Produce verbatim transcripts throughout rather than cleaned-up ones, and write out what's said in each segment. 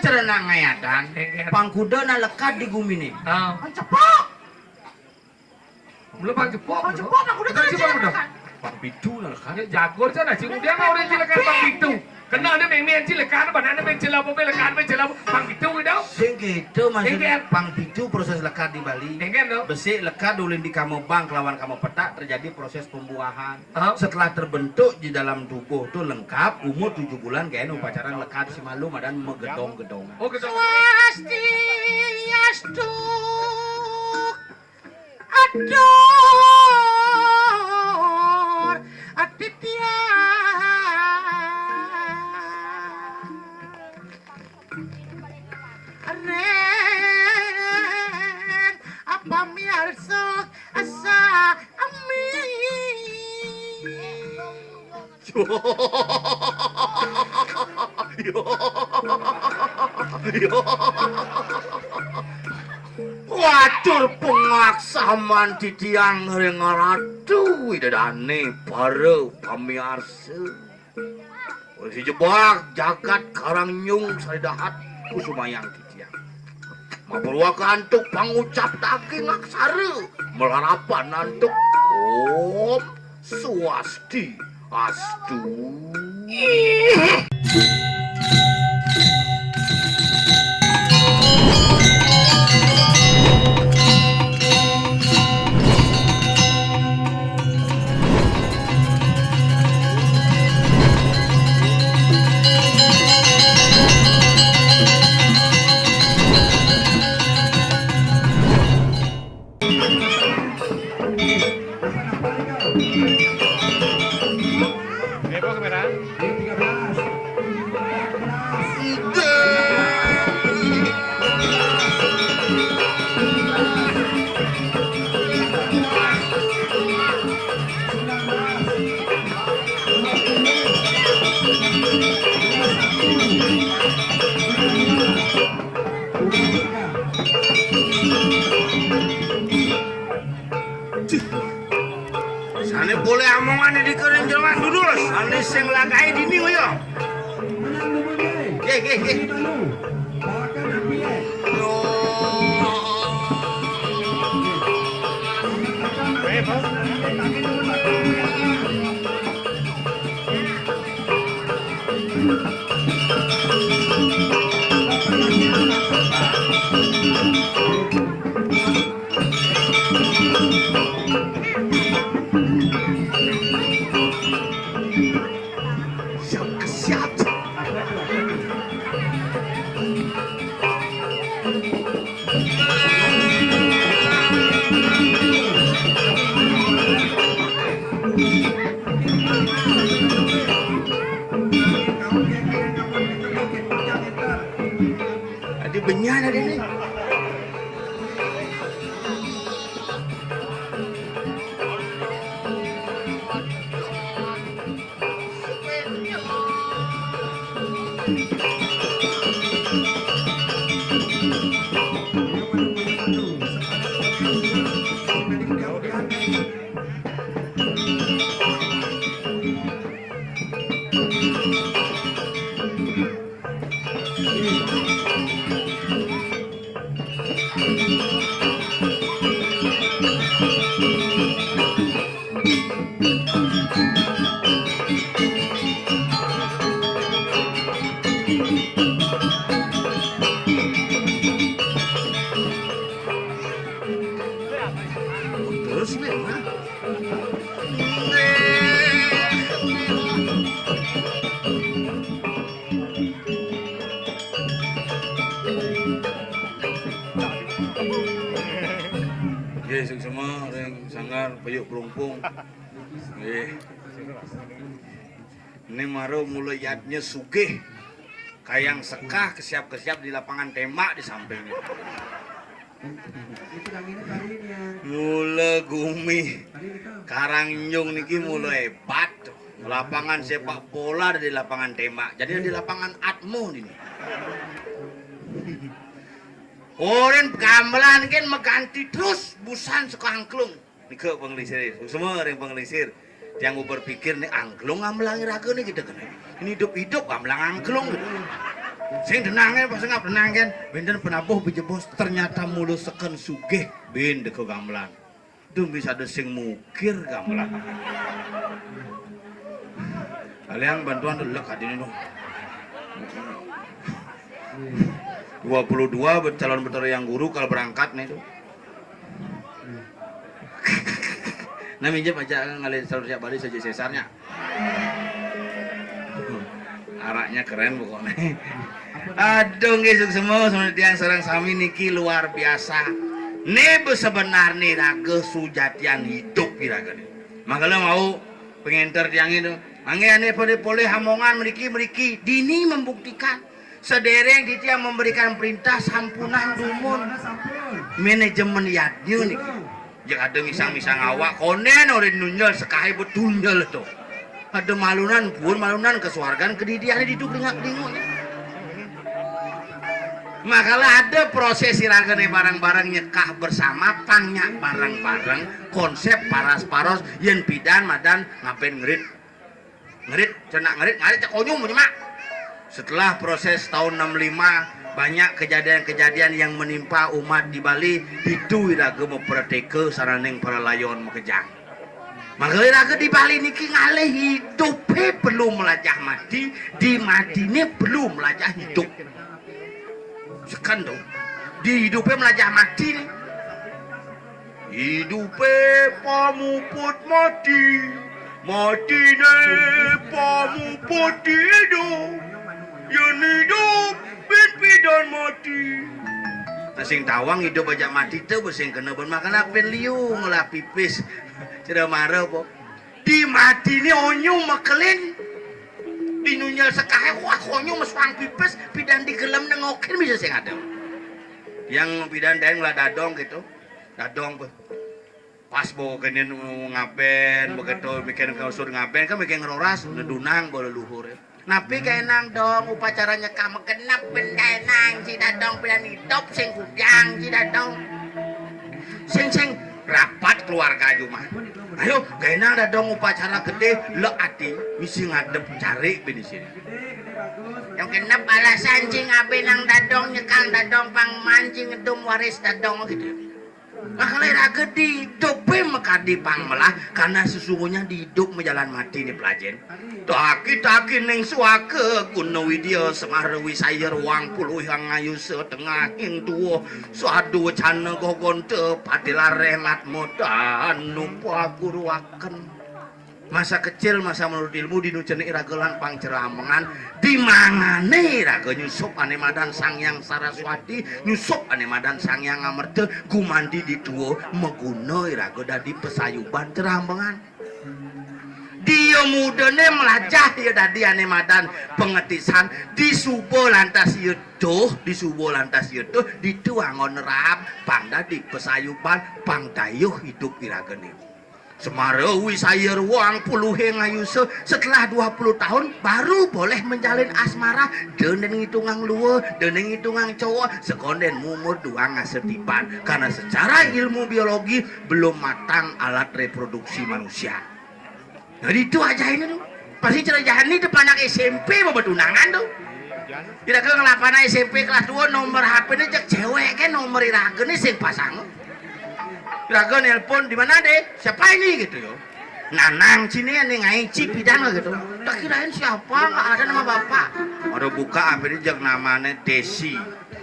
Renang ngayadan, pang kuda na lekad di guminé. Ah. Pang cepok. Mula pang cepok. Pang cepok, pang kuda. Pang cepok, pang kuda. Pang pitu na lekad. Ya, jago sana, cing udah mau orang cilekan pang pitu. Kenal dia main-main cilekan, mana ada main cila apa, main lekan, main cila apa, pang pitu gitu. Sing gitu, maksudnya pang pitu proses lekad di Bali. Besik lekad ulin di kama bang kelawan kama petak terjadi proses pembuahan. Setelah terbentuk di dalam tubuh tu lengkap, umur tujuh bulan gaén upacara lekad si malu madan magedong-gedong. Oh, gedong. Swastiastu. Atur aditya. Ring apa miarsa asa ami. Yo. Yo. Yo. Watur pangaksaman titiang ring Ratu Ida Dané para pamiarsa. Wis jebak jagat Karangnyung saridahat kusumayang titiang. Mapurwaka antuk pangucap daging aksara malarapan antuk Om Swasti Astu. Sané polih amongan di kering jalan dudul, sané sing lagaé dini kaya. Nggih, nggih, nggih. Yo. Siap, siap. Adi benyan adi ni. Terus nih, Mas. Nggih, suksma ring Sanggar Peyuk Brungpung. Nggih. Ini mara mula yadnya sugih. Kayang sekah kesiap-kesiap di lapangan tembak di sampingnya. Mula gumi Karangnyung niki mula hebat. Lapangan sepak bola di lapangan tembak. Jadi di lapangan Atmo ini. Orang gamelan kan mengganti terus busan sekangklung. Nika panglingsir, semua ring panglingsir. Tiang berpikir nih angklung gamelan raga nih kita kena. Ini hidup-hidup gamelan angklung. Sing tenang ya, pas ngap tenang kan. Wénten penabuh bijebos ternyata mula seken sugih bin deka gamelan. Dum bisa ada sing mukir gamelan. Kalian bantuan dulu lek adine no. Dua puluh dua calon betara yang guru kalau berangkat nih tuh. Nah, minjem aja ngalih saluran siap balik saja sesarnya. Araknya keren pokoknya. Aduh, nggih, suksma, semua tiang sareng sami niki luar biasa. Né besebenarné raga sujatian hidup iraga né. Mangkala mau pengenter tiang itu. Mangke ané pada polih hamongan mriki-mriki dini membuktikan. Sedereng titiang memberikan perintah sampunang dumun manajemen yadnya niki. Jek ada misang-misang awak, konden orang nunjel sekahe betunjel to. Ada malunan pun, malunan ke suargan, ke didi ada diduk dingak-dinguk. Makalah ada proses iragane bareng-bareng nyekah bersama, pangnya bareng-bareng, konsep paras-paros, yen pidan madan ngapen ngerit. Ngerit, cenak ngerit, ngarit cek konyum, Mak. Setelah proses tahun enam lima, banyak kejadian-kejadian yang menimpa umat di Bali, itu iraga maprateka saraning para layon makejang. Maka iraga di Bali niki ngalih hidupe perlu melajah mati, di matine perlu melajah hidup. Seken to. Di hidupe melajah mati ni. Hidupe pamuput mati, matine pamuput hidup. Yen hidup pipidan mati. Nah, sing tawang hidup aja mati to, sing kena ben makan apa liu ngelah pipis. Cera mara po. Di matine onyo mekelin. Di nunyel sekahe wah onyo mesuang pipis, pidan di gelem nengokin bisa sing ada. Yang pidan daen ngelah dadong gitu. Dadong pe. Pas bawa kenin ngaben, begitu bikin kausur ngaben, kan bikin ngeroras, ngedunang bawa leluhur. Napi kaenang dong upacara nyekah megenep ben kaenang si dadong pidan hidup sing kujang si dadong. Sing sing rapat keluarga aja mah. Ayo, kaenang dadong upacara gede, lek ati misi ngadep cari bini sini. Yang genep alasan cing abe nang dadong nyekang dadong pang mancing ngedum waris dadong gitu. Nah, kalau raga di hidup makadi pang melah karena sesungguhnya di hidup majalan mati ni pelajen. Taki-taki ning suaka guna widya semara wisaya ruang puluh yang ayu setengah ing tua sadu wacana gogonta patilah relat modan numpah guruaken. Masa kecil, masa menurut ilmu, dinu cenik raga lan pang cerambengan, di mangane raga nyusup ane madan Sang Hyang Saraswati, nyusup ane madan Sang Hyang Amerta, gumandi di tua, maguna iraga dadi pasayuban cerambengan. Dia mudane melajah ia dadi ane madan pengetisan, di suba lantas ia tuh, di suba lantas ia tuh, ditu anggon nerab, pang dadi pasayuban, pang dayuh hidup iragane. Semara wisaya ruang puluhe ngayusa setelah dua puluh tahun baru boleh menjalin asmara, denen ngitungang lua, denen ngitungang cowok, sekonden mumur duang ngasa tiban. Karena secara ilmu biologi belum matang alat reproduksi manusia. Jadi itu aja ini tuh. Pasti cerah jahan ini depan anak S M P mau bertunangan tuh. Iraga ngelapana S M P kelas dua nomor H P-ne cek cewek kan nomor iragane sing pasang. Iraga nelpon, "Di mana, Dek? Siapa ini?" gitu yo. "Nanang sini ning ngai ci pidan," gitu. Tak kirain siapa, nggak ada nama bapak. Ada buka apa-apa cek namanya Desi,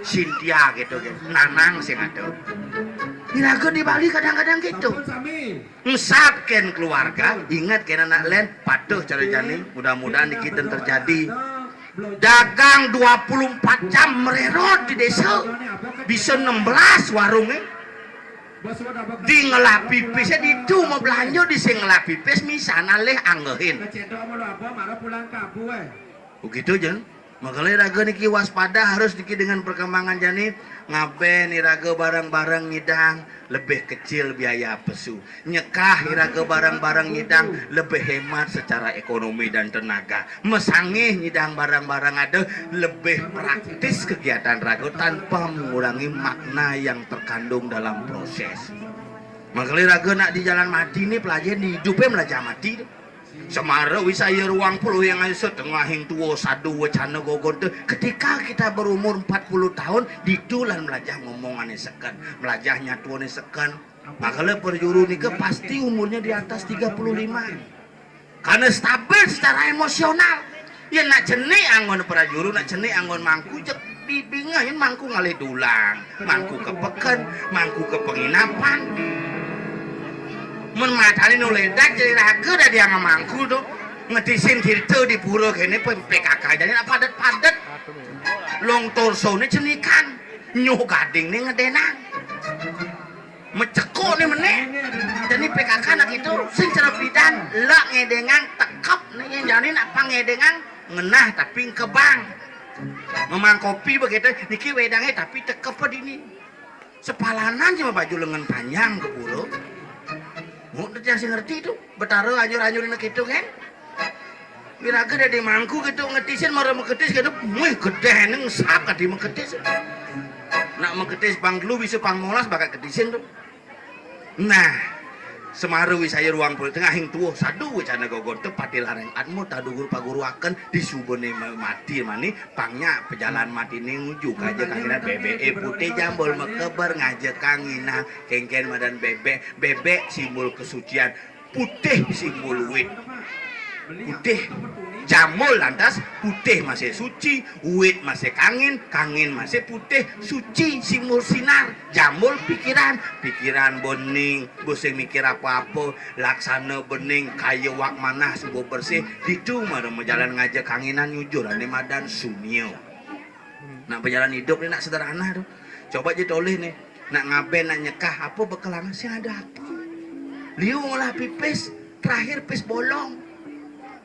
Cynthia gitu gitu. Nanang sing ada. Iraga di Bali kadang-kadang gitu. Ngesap ken keluarga, ingat ken anak len, patuh cara jani, mudah-mudahan niki ten terjadi. Dagang dua puluh empat jam mererot di desa, bisa enam belas warungnya. Di ngelah pipis di itu mau belanja di sing ngelah pipis misalnya leh anggehin. Begitu, Jeng. Makanya raga niki waspada harus niki dengan perkembangan jani. Ngaben iraga bareng-bareng ngidang lebih kecil biaya pesu. Nyekah iraga bareng-bareng ngidang lebih hemat secara ekonomi dan tenaga. Mesangih ngidang bareng-bareng ada lebih praktis kegiatan raga tanpa mengurangi makna yang terkandung dalam proses. Makanya raga nak di jalan mati ni pelajaran di hidupnya melajah mati tu. Semara wisaya ruang puluh yang ayu setengahing tua sadu wecana gogon tu. Ketika kita berumur empat puluh tahun, ditu lan melajah ngomong ane seken, melajah nyatu ane seken. Makanya prajuru nika pasti umurnya di atas tiga puluh lima. Karena stabil secara emosional. Ya nak cenik anggon prajuru, nak cenik anggon mangku, cek bibingnya mangku ngalih dulang, mangku ke peken, mangku ke penginapan. Mun matane nu ledak jadi raga dadi ama mangku to. Ngetisin kirta di pura kene P K K jane nak padet-padet. Long torsone cenikan, nyuh gadingne ngedenang. Mecekuk ni meneh. Jani P K K nak itu sing cara pidan lak ngedengang tekep ni yang jani nak pang ngedengang ngenah tapi ngkebang. Memang kopi begitu niki wedange tapi tekep dini. Sepalanan cuma baju lengan panjang ke pura. Mun teu sing ngerti tu, Betara anyur-anyur nak itu kan. Miraga dadi mangku gitu ngetisin mara meketis gitu, muih gedene ngesap kadi meketis. Nak meketis pang telu bisa pang molas bakat ketisin tu. Nah, semara wisaya ruang puluh tengahing tuwuh sadu wecana gogon tu pati lareng atma tadu guru paguruaken disubane ma-, mati mani pangnya pejalan matine nguju kaja kanginan bebeke putih jambul mekeber ngaja kanginan kengken madan bebek, bebek simbol kesucian. Putih simbol wit. Putih jambul lantas putih masih suci, wit masih kangin, kangin masih putih, suci simbol sinar, jambul pikiran, pikiran bening, bosing mikir apa-apa, laksana bening, kaya wak manah suba bersih, ditu mara majalan ngaja kanginan nyujur ane madan sunia. Nak berjalan hidup ni nak sederhana tu. Coba je toleh ni. Nak ngaben, nak nyekah, apa bekelangan sing ada apa? Liu ngolah pipis, terakhir pis bolong.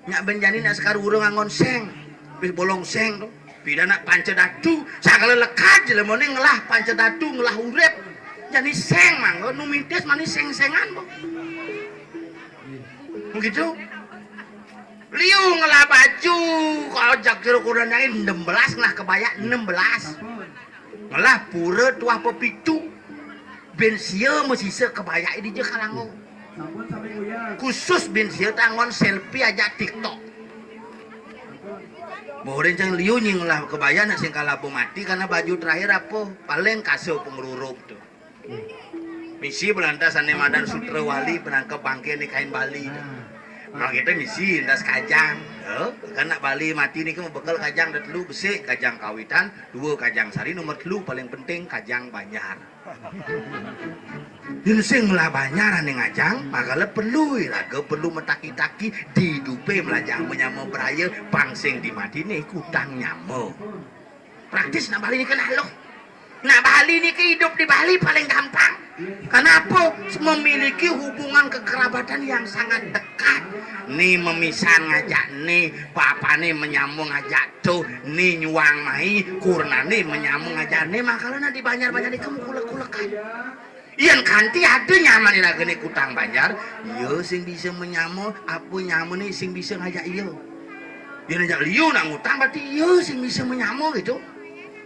Nyak ben jani nak sekar urung anggon seng. Pis bolong seng tu. Pida nak panca datu, sagala lekad jelema ni ngelah panca datu, ngelah urip. Jani seng mangga nu mintis mani seng-sengan, Bu. Begitu. Liu ngelah baju, kalau jak jero kurang yang enam belas ngelah kebaya enam belas. Ngelah pura tuah pepitu. Ben sia mesisa kebaya di je kalanggo. Khusus ben sia tanggon selfie aja TikTok. Borin cang liu nyi ngelah kebaya nak sing kalabo mati karena baju terakhir apa? Paling kasur pengerurup tu. Misi belantas ane madan Sutrawali penangkep bangke ni kain Bali. Nah, kita misi entas kajang. Ya, kan nak Bali mati ni kan bekel kajang ada telu besik, kajang kawitan, dua kajang sari, nomor telu paling penting kajang banjar. Yen sing lah banjar ane ngajang, makala perlu iraga perlu metaki-taki di dupe melajah menyama beraya pang sing di mati ni kutang nyama. Praktis nak Bali ni kan aluh. Nah, Bali ni ke hidup di Bali paling gampang. Kenapa? Memiliki hubungan kekerabatan yang sangat dekat. Ni memisan ngajak ni, papane menyambung ngajak tu, ni nyuang mai, kurnane menyambung ngajak ni, makanya di banjar-banjar ni kamu kulek-kulekan. Yen kanti ada nyaman iraga ni kutang banjar, iya sing bisa menyama, apa nyama ni sing bisa ngajak iya. Yen ngajak liu nak ngutang berarti iya sing bisa menyama gitu.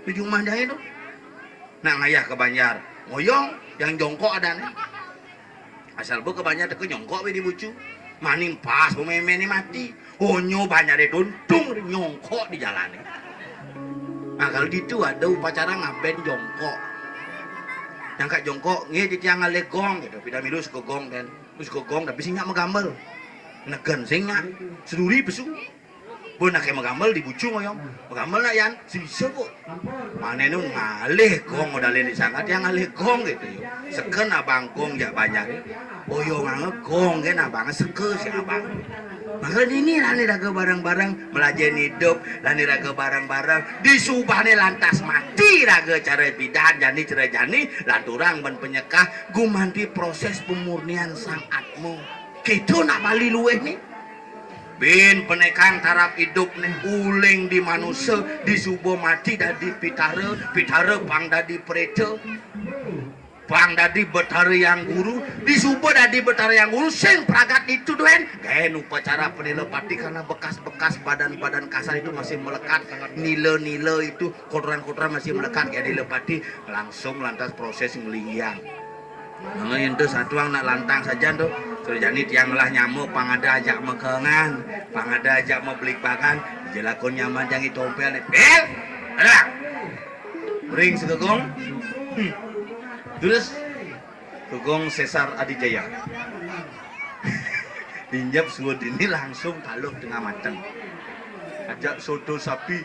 Di rumah dia tu. Nak ngayah ke banjar, ngoyong yang jongkok ada ni. Asal be ke banjar teka nyongkok be di bucu. Maning pas pememe ni mati. Onyo banjare tuntung nyongkok di jalane. Nah, kalau ditu ada upacara ngaben jongkok. Yang kak jongkok, nggih titiang ngalih gong gitu. Pida milu sego gong kan. Terus sego gong tapi sing nyak megamel. Negen sing nyak. Seduri pesu. Pun nak megamel di bucu ngoyong. Megamel nak yan, sing bisa kok. Mane nu ngalih gong modalin di sana, tiang ngalih gong gitu yo. Seken abang gong jak banyak. Boyo ngange gong kan abang seke si abang. Maka ini lah ni raga bareng-bareng melajah hidup, lah ni raga bareng-bareng. Di subah ni lantas mati raga cara bidan jani cara jani lanturang ben penyekah gumanti proses pemurnian sang atmo. Kita nak Bali luweh ni. Bin penekang tarap hidup ni uling di manusia di suba mati dadi pitara, pitara pang dadi preta. Pang dadi Betara Yang Guru, disuba dadi Betara Yang Guru sing pragat ditu duen. Gaen upacara penila pati karena bekas-bekas badan-badan kasar itu masih melekat, nila-nila itu, kotoran-kotoran masih melekat gaen nila pati, langsung lantas proses ngelinggian. Nah, ento satuang nak lantang saja tuh. Kerjane tiang ngelah nyamuk, pang ada ajak mekengan, pang ada ajak meblikbakan, jelakon nyaman jange tompel nih. Pel! Ada! Ring segegong. Hmm. Terus Gugong Sesar Adijaya. Injap suud ini langsung taluh tengah mateng. Ajak soto sapi.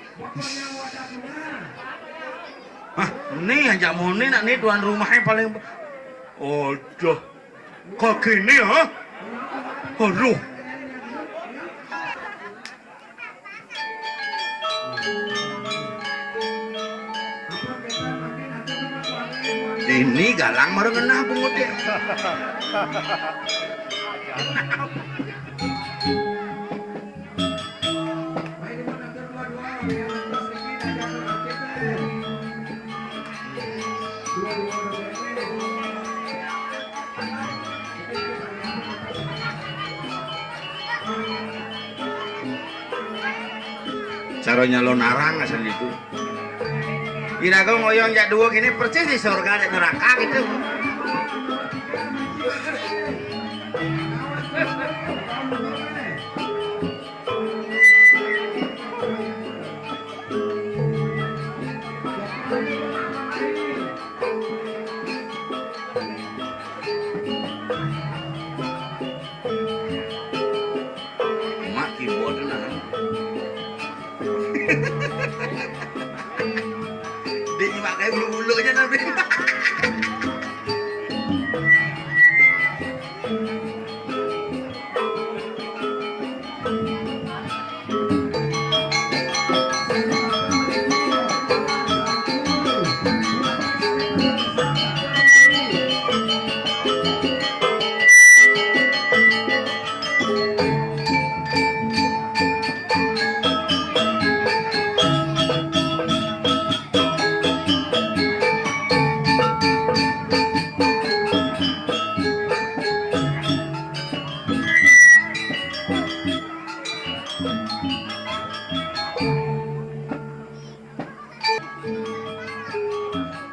Hah, ini ajak mone nak ni tuan rumahnya paling. Aduh. Kok gini, ha? Aduh. Ini galang mara ngenah punguté. Cara nyalon arang asal itu. Iraga ngoyong jak dua gini persis di surga, di neraka gitu. Mak keyboard nah. Dia nyimak kayak bulu-bulunya tapi.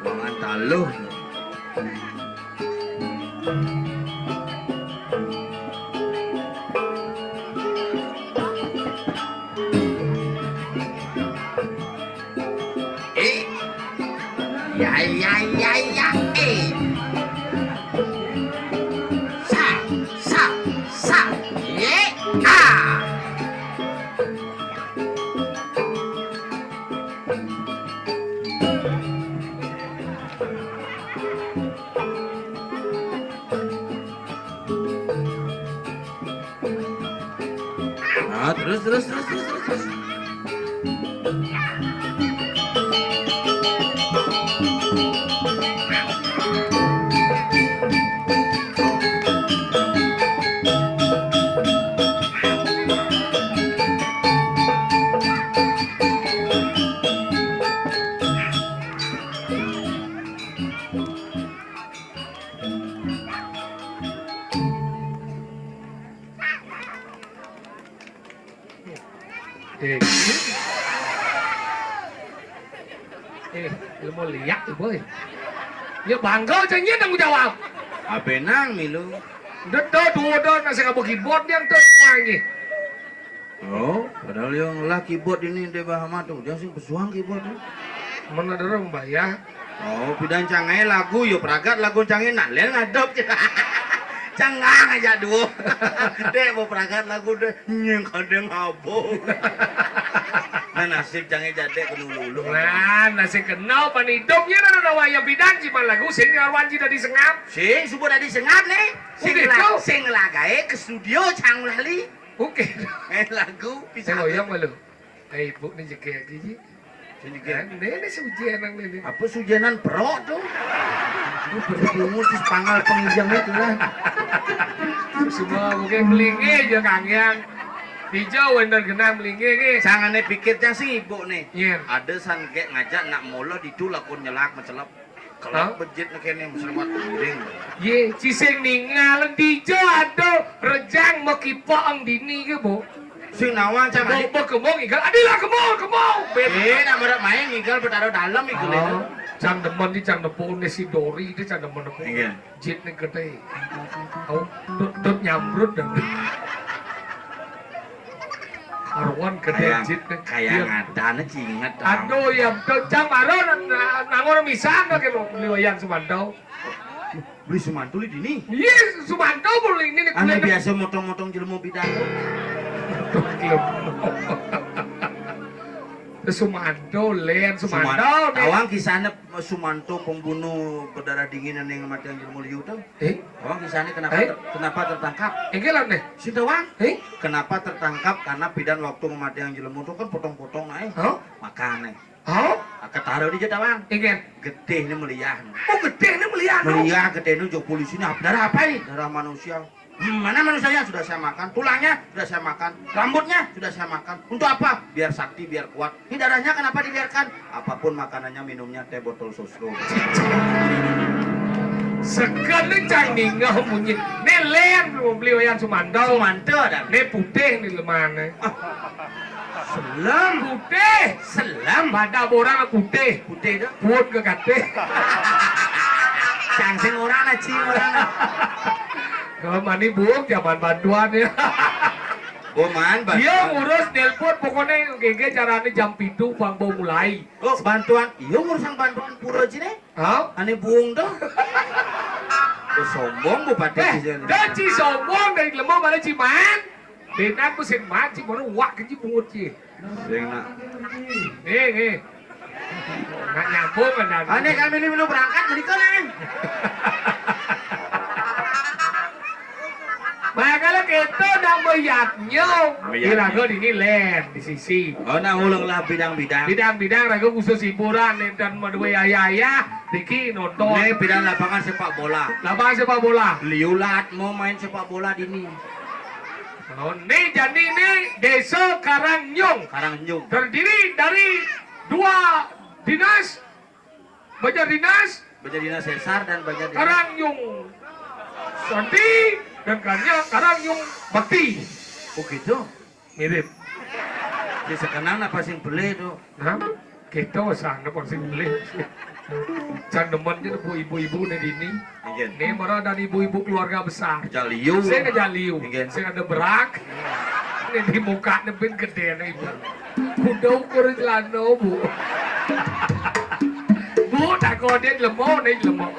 Ruangan taluh. Eh, ya, ya, ya, ya, eh. Sa, sa, sa, ye, ah. Nah, terus, terus, terus, terus, terus, terus. Eh. Eh, lu mau lihat tuh, boy. Ya bangga aja nyén tanggung jawab. Abenang milu. Udah tuh, tuh, udah nasi kabut keyboard dia tuh wangi. Oh, padahal yang lah keyboard ini dia bah amat tuh, dia sing pesuang keyboard tuh. Mana ada orang bayar? Oh, pidan cangai lagu, yo pragat lagu cangai, nah, lén ngadep. Cangang aja duo. Dek, mau pragat lagu deh, nyeng kadang abo. Nah, nasib cangai jadek kenulu-ulu. Nah, nasib kenal pan hidupnya ada wayang pidan, cuma lagu sing ngaruan ji dadi sengap. Sing, subuh dadi sengap nih. Sing Oh, gitu. la-, sing lagae ke studio, cang lali. Oke. Main lagu, Sing bisa. Ngoyong malu. Eh, ibu ni jegé lagi ji. Sing jegé. Kan, ini, ini sujenan ini. Apa sujenan perok tuh? Lu berhubungan terus pangal penginjang itu lah. Semua mungkin melingih aja kangen. Dijauh wénten genah melingih nggih. Sangane pikir cang sing ibu nih. Iya. Ada san gek ngajak nak mula ditu lakon nyelak mencelep. Kelak Hah? Bejit nek kene muslimat miring. Ye, ci sing ningal dija ada rejang makipok ang dini ke, Bu. Sing nawang cang Mau adi. Mau kemong igal. Adilah kemong, kemong. Eh, nak merak main igal betaro dalam iku Oh. lho. Cang demen iki, cang nepuk né si Dori iki, cang demen nepuk. Iya. Jit né gedé. Au, dut, dut nyambrut dah. Karuan gedé jit né. Kaya ngadane cinget. Aduh, ya, dut cang maro nang, nang, nang ora misan ké mau beli Wayan Sumanto. Beli Sumanto li dini. Iya, Sumanto beli ini nih. Anu kulit biasa motong-motong jelema bidang. Sumanto, Len, Sumanto, Sumanto, nih. Tawang kisahnya Sumanto pembunuh berdarah dingin yang mati yang jelema liu tuh. Eh? Tawang kisahnya kenapa Eh? ter-, kenapa tertangkap? Engké lan nih. Si tawang? Eh? Kenapa tertangkap? Karena pidan waktu mati yang jelema tuh kan potong-potong nah, eh. Hah? Makan nih. Hah? Ketara di tawang. Engké. Gedéné meliah. Oh, gedéné meliah, no. Meliah gedéné jok polisi nih. Darah apa ini? Darah manusia. Hmm, mana manusianya sudah saya makan, tulangnya sudah saya makan, rambutnya sudah saya makan. Untuk apa? Biar sakti, biar kuat. Ini darahnya kenapa dibiarkan? Apapun makanannya, minumnya teh botol sosro. Sekali cang ningeh munyi. Né Len beli Wayan Sumanto. Sumanto ada. Né putih né lemahné. Ah, selem. Putih. Selem. Pada orang putih. Putih dah. Kuat ke katih. Cang sing orang lah, Ci, orang lah. Kalau mani buuk zaman bantuan ya. Oh, man, bantuan. Iya, ngurus nelpon pokoknya gege caranya jam pitu pang mau mulai. Oh, bantuan. Iya, ngurusan bantuan pura cine. Hah? Ane buung tuh. Tuh sombong bupati. Eh, di sini. Dah ci sombong dari lemah mana ci man. Benar ku sing man ci mana wak kenci bungut ci. Sing nak. Eh, eh. Nggak nyambung kan, Dan? Ane kami ini belum berangkat, jadi kau nang. Makanya kita nak meyaknya. Meyaknya. Di raga dini len, di sisi. Oh, nak ulung lah bidang-bidang. Bidang-bidang raga khusus hiburan, enten madue ayah-ayah, niki nonton. Ini bidang lapangan sepak bola. Lapangan sepak bola. Liulat mau main sepak bola dini. Oh, ini jadi ini Desa Karangnyung. Karangnyung. Terdiri dari dua dinas, Banjar Dinas, Banjar Dinas Sesar dan Banjar Dinas Karangnyung Santi dan Karya Karangnyung Bakti. Oh gitu. Mirip. Di sekenang apa sing beli tuh? Nah, kita sana pasti beli. Can demen aja bu ibu-ibu nih dini. Iya. Nih, mara dan ibu-ibu keluarga besar. Jaliu. Saya ke Jaliu. Iya. Saya ada berak. Ini di muka nepin gede nih, Bu. Kuda ukur celana, Bu. Bu, tak koden lemo nih, lemo.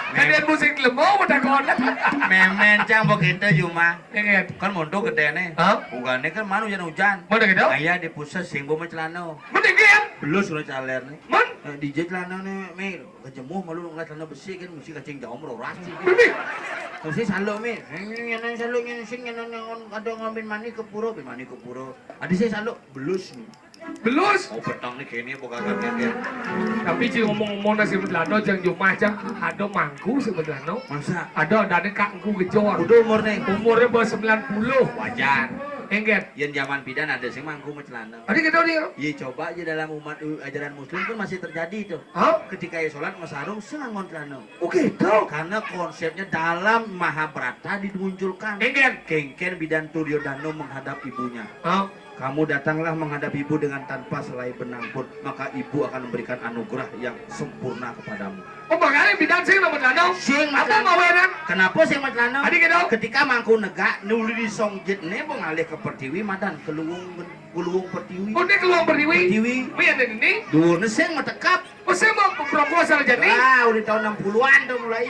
Kadén musik lemo, Bu, tak koden. Memen cang begitu, Juma. Ingat. Kan mondok gede nih. Hah? Bukannya kan mana hujan-hujan. Mana gitu? Ayah di pusat sing bu celana. Mana gitu? Belus udah caler nih. Man? Eh, di jahit celana nih, Mir. Kejemuh malu ngeliat celana besi kan, mesti kacing jauh meroras sih. Bini. Mesti saluk, Mir. Ini yang saluk, yang sing, yang ada ngambil mani ke pura, bin mani ke pura. Ada saya saluk, belus nih. Belus? Oh, petang nih kayaknya bukan kan dia. Tapi ci ngomong-ngomong nasi bedelano, jang jumah, jang ada mangku si bedelano. Masa? Ada, ada nih kak engku gejor. Udah umur nih. Umurnya baru sembilan puluh. Wajar. Enggak. Yang zaman bidan ada sih mangku celana. Ada gitu dia. Iya, coba aja dalam umat, uh, ajaran muslim kan masih terjadi tuh. Hah? Ketika ya sholat masarung sengangon celana. Oh gitu. Karena konsepnya dalam Mahabharata dimunculkan. Enggak. Kengken bidan Duryodana menghadap ibunya. Hah? Kamu datanglah menghadap ibu dengan tanpa selai benang pun, maka ibu akan memberikan anugerah yang sempurna kepadamu. Oh, makanya bidan sing nama celana. Sing apa mawenan? Kenapa sing macelana? Adi gitu. Ketika mangku negak nuli di songjit ne mengalih ke pertiwi madan keluung, keluung pertiwi. Oh, ini keluung pertiwi. Pertiwi. Wih, ada ini. Dua ne sing matekap. Oh, saya mau berkuasa jadi. Ah, udah tahun enam puluhan tuh mulai.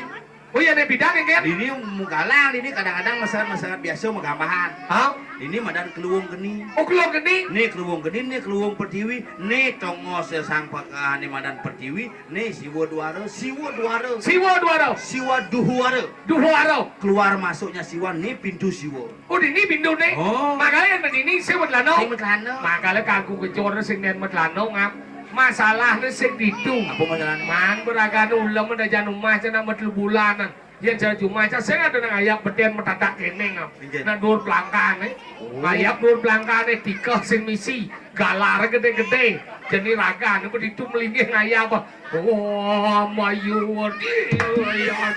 Oh iya, nih bidan ya kan? Ini mugalang, ini kadang-kadang masyarakat-masyarakat biasa magambahan. Hah? Ini madan keluung geni. Oh, keluung geni? Ini keluung geni, ini keluung pertiwi, ini tongos ya sang pakah, ini madan pertiwi, ini siwa duara, siwa duara. Siwa duara. Siwa duhuara. Duhuara. Keluar masuknya siwa, ini pintu siwa. Oh, dini pintu nih. Oh. Makanya yang begini, saya mau celana. Saya mau celana. Makanya kangku kecor sing nen mau celana ngap. Masalahnya sing ditu. Apa masalahnya? Man beragane ulem udah jan umah cina metu bulanan. Yen jare cuma aja sing ada nang ayap beden metatak kene ngam. Nggih. Nang dhuwur plangkane. Oh. Ayap dhuwur plangkane tikeh sing misi, galar gede-gede. Jeni ragane peditu melinggih ngayap. Oh, mayur. Iya, iya.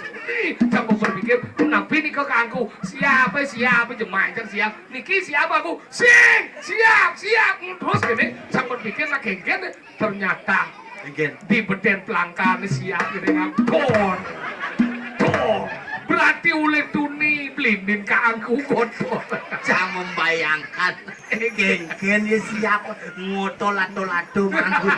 Sampe berpikir, "Napi nika kangku? Siapa, siapa jemaah siap? Niki siapa aku? Sing, siap, siap." Terus kene sampe pikir nak genggen ternyata Nggih. Di beden pelangkane siap ngene ngapun. Tuh. Berarti ulih tuni blindin kaangku kotor. Cang membayangkan. Genggen ya siap. Ngotol-atol-atol mangku.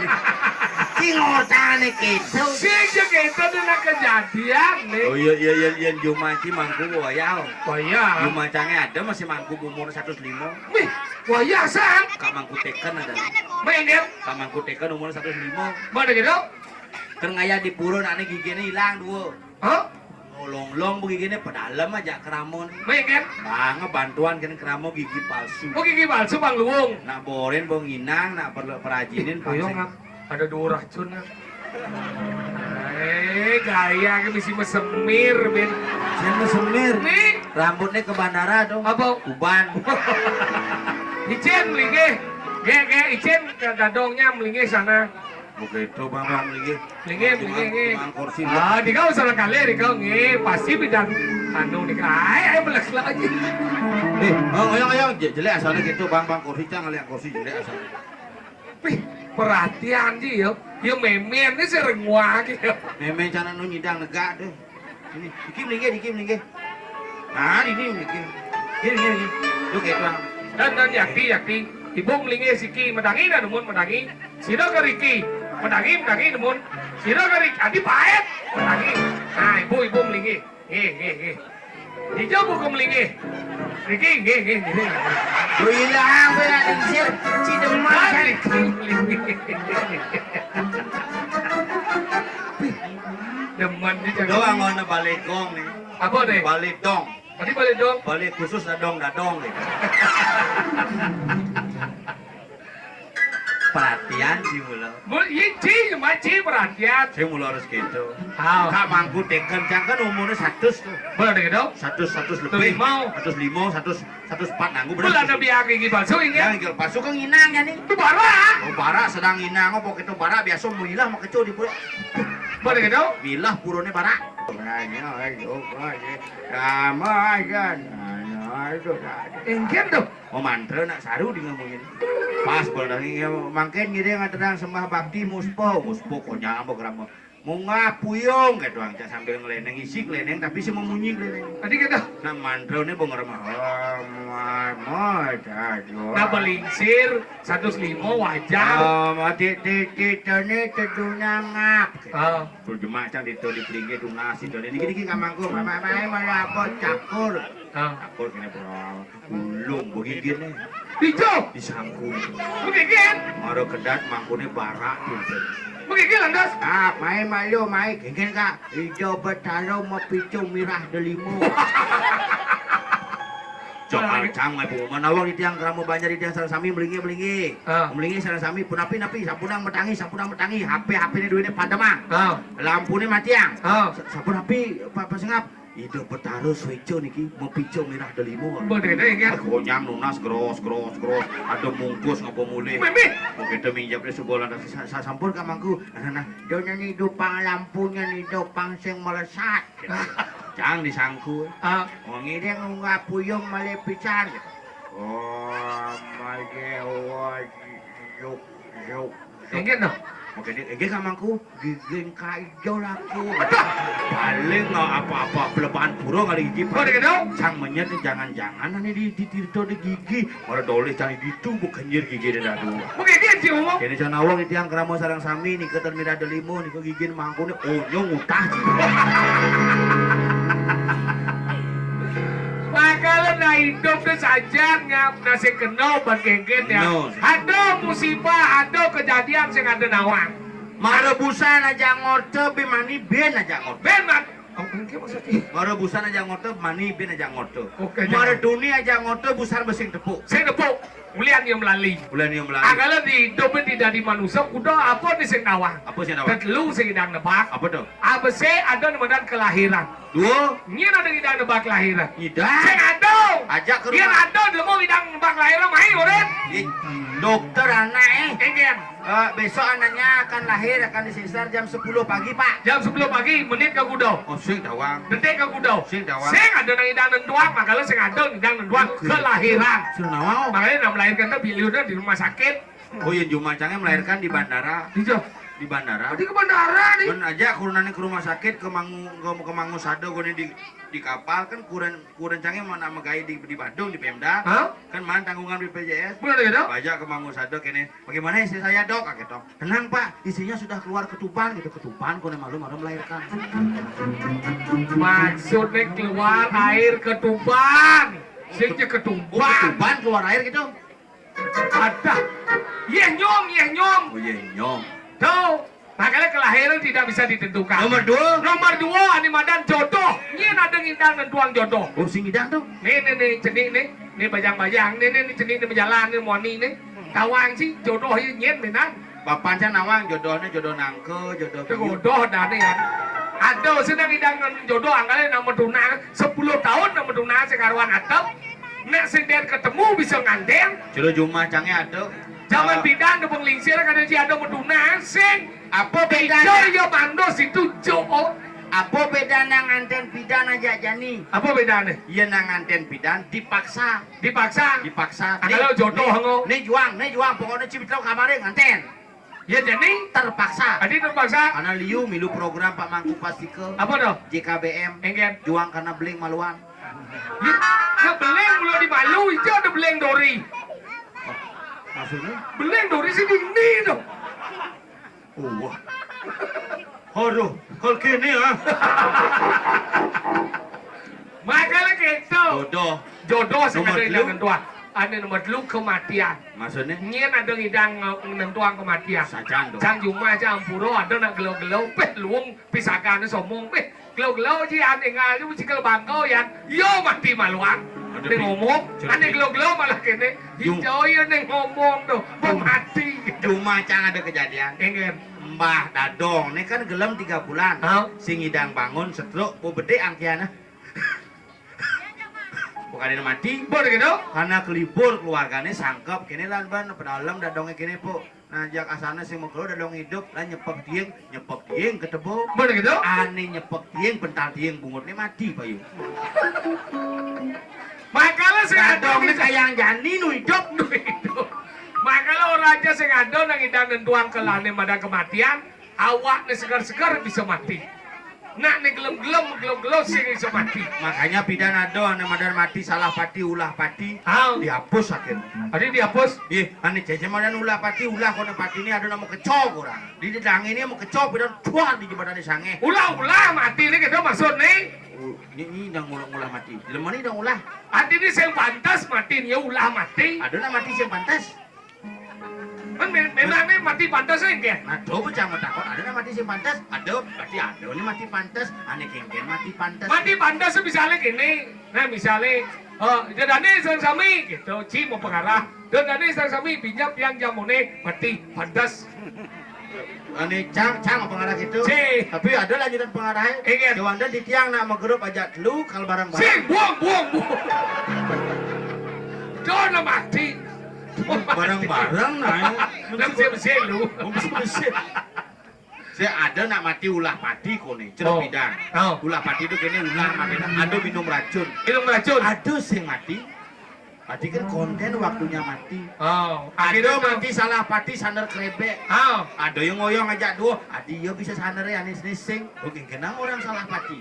Ki ngotane keto. Sing ya keto dina kejadian nih. Oh iya, iya, iya, iya, Jumaci mangku wayah. Wayah. Jumacange ada masih mangku umur seratus lima. Wih, wayah san. Kak mangku teken ada. Mengel. Kak mangku teken umur seratus lima. Mana gitu? Kan ngaya di pura ane gigine ilang dua. Hah? Long-long begigine pedalem aja keramun. Mengel. Bang, bantuan kene keramo gigi palsu. Oh, gigi palsu, Bang Luwung. Nak boren, Bang Inang, nak perlu perajinin. Ayo, Bang. Ada dua racun, Nak. Eh, gaya ke misi mesemir, Bin. Sing mesemir. Nih. Rambutnya ke bandara tuh. Apa? Uban. Icin, melinggih. Ge, ge, Icin ke dadongnya melinggih sana. Begitu, Bang, Bang, melinggih. Melinggih, melinggih, nggih. Di kursi. Ah, di kau salah kali, di kau, nggih. Pasti bidang anu, di kau. Ay, ay, belak, belak aja. Eh, oh, ayo, ayo, je-, jelek asal gitu, Bang, Bang, kursi, jangan lihat kursi, jelek asal. Wih, perhatian ji, yo. Yo, memen ini sering wah, gitu. Memen cana nu nyidang negak, deh. Ini, iki melinggih, iki melinggih. Nah, ini melinggih. Ini, ini, ini. Yo, gitu, Bang. Dan, dan, yakti, yakti. Ibu melinggih siki, medangi, dan umun medangi. Sira ke riki, medangi, medangi, umun. Sira ke riki, adi paet, medangi. Nah, ibu, ibu melinggih. Nggih, nggih, nggih. Ijo buka melinggih. Niki, nggih, nggih, nggih. Lho, ilang kowe nak lingsir, cideman. Demen iki. Doang ngono balik gong nih. Apa nih? Balik dong. Tadi balik dong. Balik khusus dadong-dadong nih. Perhatian sih mula. Mul-, iya, Ci, Mbak Ci, perhatian. Sing mula harus gitu. Ah. Kak mangku teken, cang kan umurnya seratus tuh. Berapa gitu? Seratus, seratus lebih. Seratus lima. Seratus lima, seratus, seratus empat nanggu berarti. Bulan lebih aku gigi palsu ini. Yang gigi palsu kan nginang ya nih. Itu bara. Oh, bara sedang nginang, apa kita bara biasa mau ilah mau kecoh di pura. Berapa gitu? Milah purone bara. Ayo, ayo, ayo. Sama aja. Ayo, ayo, ayo. Engken tuh. Mau mantra nak saru di ngomongin. Pas bener, iya, mangkin ngiring aturang sembah bakti muspa, muspa konyang apa krama. Munggah puyung, kayak doang, cak sambil ngeleneng, isi ngeleneng, tapi si memunyi ngeleneng. Tadi kata. Nak mantra ini bang remah. Oh, my, my, aduh. Nah, belingsir, seratus lima, wajar. Oh, mati, ti, ti, tene, teduna ngap. Oh. Tuh jemaah cang di, tuh di pelinggih, tuh nasi, tuh ini, dikit-dikit kamangku, mama, mama, malah apa, cakur. Oh. Cakur kena berang. Ulung begigine. Ijo. Disangku. Begigin. Mara kedat mangkune barak tuh. Begigin lantas. Ah, mai mayo mai genggen Kak. Ijo betaro mepicu mirah delimo. Cok alcang mai bu menawa di tiang kerama banjar di tiang sareng sami melingi-melingi. Ah. Melingi sareng sami punapi-napi sampunang metangi sampunang metangi H P H P-ne duwene pademang. Ah. Lampune matiang. Ah. Sa-, sampun api Pak Pesengap. Ida Betara Sweca niki mepica mirah delima. Bener, ya, kan? Gonyang nunas gros, gros, gros. Ada mungkus ngapa mulih. Mimih. Kok kita minjapnya sebulan sa-, sa-, sampun Kak Mangku. Nah, nah, nah. Donya ni dupang lampunya ni dupang sing melesat. Cang disangku. Ah. Wong ini ngunggah puyung malih pisan. Oh, malih, oh, yuk, yuk. Inggih, no. Oke, ini, ini Kak Mangku. Gigin kaijo laku. Paling nggak apa-apa pelepahan pura kali gigi. Kok dikit dong? Sang menyet nih jangan-jangan nih di, di tirto di gigi. Ora doleh cang itu bukan nyir gigi dia dadu. Oke, dia sih ngomong. Kene cang nawang tiang kerama sarang sami nih keton mirah delimo nih gigin mangkune onyong utah. Makanya nah hidup tuh saja ngap nasi kena obat genggen ya. No. Ada musibah, ada kejadian sing ada nawang. Marebusan aja ngorte, bimani ben aja ngorte. Ben, Mat. Oh, engke maksudnya. Marebusan aja ngorte, mani ben aja ngorte. Oke, jangan. Mareduni aja ngorte, busar besing tepuk. Sing tepuk. Ulian yang melali. Ulian yang melali. Akala di hidupin tidak di manusia, kuda apa nih sing nawang? Apa sing nawang? Ketelu sing idang nebak. Apa tuh? Abese ada nemenan kelahiran. Dua. Nyén ada ngidang nebak lahiran. Ngidang. Sing ada. Ajak ke rumah. Yén ada delemo ngidang nebak lahiran, mai urip. Ih, dokter anak, eh. Inggih. Eh, besok anaknya akan lahir, akan disesar jam sepuluh pagi, Pak. Jam sepuluh pagi, menit ke kuda. Oh, sing tawang. Detik ke kuda. Sing tawang. Sing ada nang ngidang nentuang, makanya sing ada ngidang nentuang kelahiran. Sing nawang. Makanya nang melahirkan tuh biliunnya di rumah sakit. Oh, yang Jumacangnya melahirkan di bandara. Iya. Di bandara. Di bandara nih. Mun aja kurenané ke rumah sakit, ke Mangu-, ke, ke Mangu Sada, gua nih di, di kapal, kan kurenan, kurenan cangé mana magaé di, di Badung, di Pemda. Hah? Kan mana tanggungan B P J S. Bener gitu? Baja ke Mangu Sada kéné. "Bagaimana istri saya, Dok?" Ah, gitu. "Tenang, Pak, istrinya sudah keluar ketuban," gitu. "Ketuban, koné malu, malu melahirkan." Maksudnya keluar air ketuban. Sing ketuban. Oh, ketuban keluar air gitu. Ada. Yeh nyom, yeh nyom. Oh, yeh nyom. Tuh, makanya kelahiran tidak bisa ditentukan. Nomor dua. Nomor dua, ane madan jodoh. Nyén ada ngidang nentuang jodoh. Oh, sing ngidang tuh. Nih, nih, nih, cenik nih. Nih bajang-bajang. Nih, nih, nih, cenik nih berjalan nih, moni nih. Tawang sih jodoh ya nyén, Minan. Bapan saya nawang jodohnya, jodoh nangke, jodoh jodoh dah nih ya. Ada sedang ngidang jodoh, angkale nama tunang. Sepuluh tahun nama tunang sekaruan atep. Nek sing den ketemu bisa ngandeng. Jero jumah cangé ada. Zaman pidan depeng lingsir kada ji ada meduna sing. Apa bedanya? Ijo ya mandos itu jo. Apa bedanya nganten pidan aja jani? Apa bedanya? Iya, nang nganten pidan dipaksa. Dipaksa. Dipaksa. Ah, kalau jodoh, ngo. Nih juang, nih juang, pokoknya cibit lo kamare nganten. Ya, jadi terpaksa. Adi terpaksa. Karena liu milu program Pak Mangku Pastika. Apa tuh? J K B M. Enggak. Juang karena beling maluan. Ya, ya beling belum dimalu, itu ada beling dori. Oh, maksudnya? Beling dori sih dini tuh. Oh, wah. Aduh, kalau gini ya. Makanya gitu. Jodoh. Jodoh sing ada ning tuah. Ane nomor telu kematian. Maksudnya? Nyén ada ngidang nentuang kematian. Sajan dong. Cang jumah cang ampura ada nak gelo-gelo, peh luung pisagane somong, peh gelo-gelo ji ane ngal ji cikel bangkau yan. Yo mati maluan. Ning ngomong, ane gelo-gelo malah kene. Hijau ya ning ngomong tuh, mau mati. Jumah cang ada kejadian. Enggak. Mbah Dadong, ini kan gelem tiga bulan. Hah? Sing ngidang bangun, stroke, mau bedek angkiannya. Bukan ini mati. Boleh gitu? Karena kelibur keluarganya sangkep, kini lan ban pedalem dadongnya kini, Puk. Nah, jak asana sing megelo dadong hidup, lah nyepek tiing, nyepek tiing ketebo. Boleh gitu? Ane nyepek tiing, pental tiing bungut ini mati, payu. Makanya sing dadong ini kayak jani nu hidup. Nu hidup. Makanya orang aja sing ada nang idang nentuang kelane madan kematian, awak ne segar-segar bisa mati. Nak ne gelem-gelem, gelem-gelem sing bisa mati. Makanya pidan ada ane madan mati salah pati, ulah pati. Ah. Dihapus akhirnya. Tadi dihapus? Iya, ane cece madan ulah pati, ulah kone pati ini ada nama kecok orang. Di dedang ini mau kecok, pidan tuar di jembatan di sange. Ulah, ulah mati ini kita maksud nih. Oh, ini, ini dang ulah, ulah mati. Jelema ini dang ulah. Arti ini sing pantas mati, ya ulah mati. Ada nak mati sing pantas? Kan me-, memang ini mati pantas ya, enggak? Nah, coba jangan takut. Ada nak mati sing pantas? Ada, berarti ada ini mati pantas. Ane kengken mati pantas. Mati pantas tuh misalnya gini. Nah, misalnya, eh, jadane sing sami gitu, ci mau pengarah. Jadane sing sami binyap yang jamune mati pantas. Ane cang, cang pengarah gitu. Ci. Tapi ada lanjutan pengarahnya. Ingat. Di wanda di tiang nak megerup aja telu, kalau barang-barang. Sing, buang, buang, buang. Jangan mati. Barang-barang, nah, ya. Nang sih, sih, lu. Oh, bisa, bisa. Saya ada nak mati ulah pati kone, cerita bidang. Oh. Ulah pati itu kene ulah makanya ada minum racun. Minum racun. Ada sing mati. Pati kan konten waktunya mati. Oh, ada akhirnya mati salah pati sander krebek. Oh. Ada yang ngoyong aja dua, adi ya bisa sander ya anis nising. Mungkin kenang orang salah pati.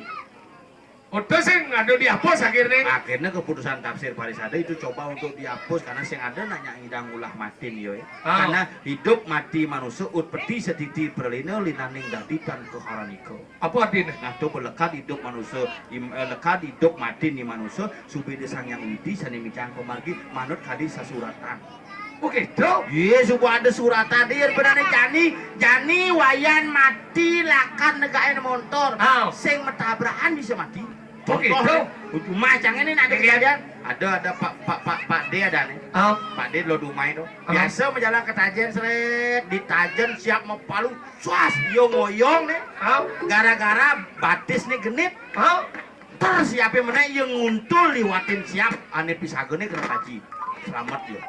Utuh sing ada dihapus akhirnya. Akhirnya keputusan tafsir Parisade itu coba untuk dihapus karena sing ada nanya ngidang ulah matin yo. Ah. Karena hidup mati manusia ut peti setiti perlina linaning dadi tan keharanika. Apa artinya? Nah, itu lekat hidup manusia, im-, eh, lekat hidup mati ni manusia, subede Sang Yang Widi sane micang pemargi manut kadi sasuratan. Oh gitu? Iya, subuh ada surat tadi yang benar jani, jani wayan mati lakan negain motor. Ah. Sing metabrakan bisa mati. Oh gitu? Contoh, eh, rumah cang ini ada kejadian. Ada, ada Pak, Pak, Pak, Pak D ada nih. Ah. Pak D lo rumah itu. Ah. Biasa menjalan ke Tajen seret, di Tajen siap mau palu, suas, yo ngoyong nih. Ah. Gara-gara batis nih genit. Ah. Ter siape meneh iya nguntul liwatin siap ane pisagene kena kaji. Selamat ya.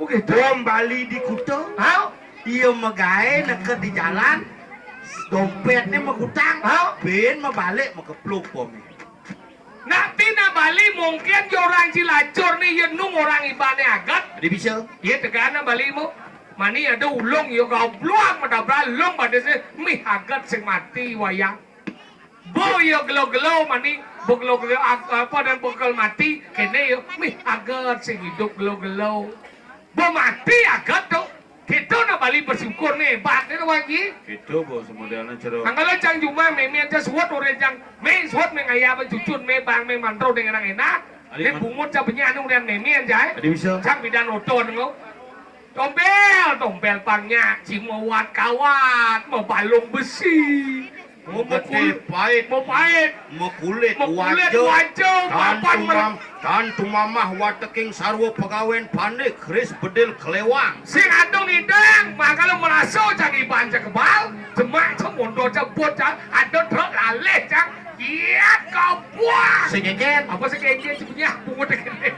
Oke, bom Bali di kuta. Hah? Iya megae neket di jalan, dompetnya megutang. Hah? Ben mebalik megepluk bomnya. Nak tina Bali mungkin ya orang Cilacur nih ya nung orang ibane agat. Jadi bisa. Iya tegana Bali mu. Mani ada ulung ya goblok, matabrak ulung pada sih, mih aget sing mati wayang. Bo ya gelo-gelo mani, bo gelo-gelo ap-, apa dan bekel mati, kene ya, mih aget sing hidup gelo-gelo. Bo mati aget tuh. Kita nak bali bersyukur nih, hebat nih, Wan Ji. Gitu, Bo, semodelnya jero. Angkala cang jumah, meme aja suat, orang cang, me suat, me ngaya, me cucun, me bang, me mantau dengan enak. Adi, nih man- bungut cang benyah anu dan meme aja, eh. Adi bisa. Cang bidan oton ngo. Tombel, tombel pangnya, cimawat kawat, mau balung besi. Mau Gede mekul-, pait. Mau pait. Mekulit Mekulit waja. Waja, Tan papan mer- tumam-, tan tumamah wateking sarwa pegawen panik, keris bedil kelewang. Sing adung idang, makala merasa cang iban cang kebal, jemak cang mondo cang bot cang, ada truk lalih cang, kiat kabuah. Sing enjen. Apa sing enjen sebenarnya? Pungut gede.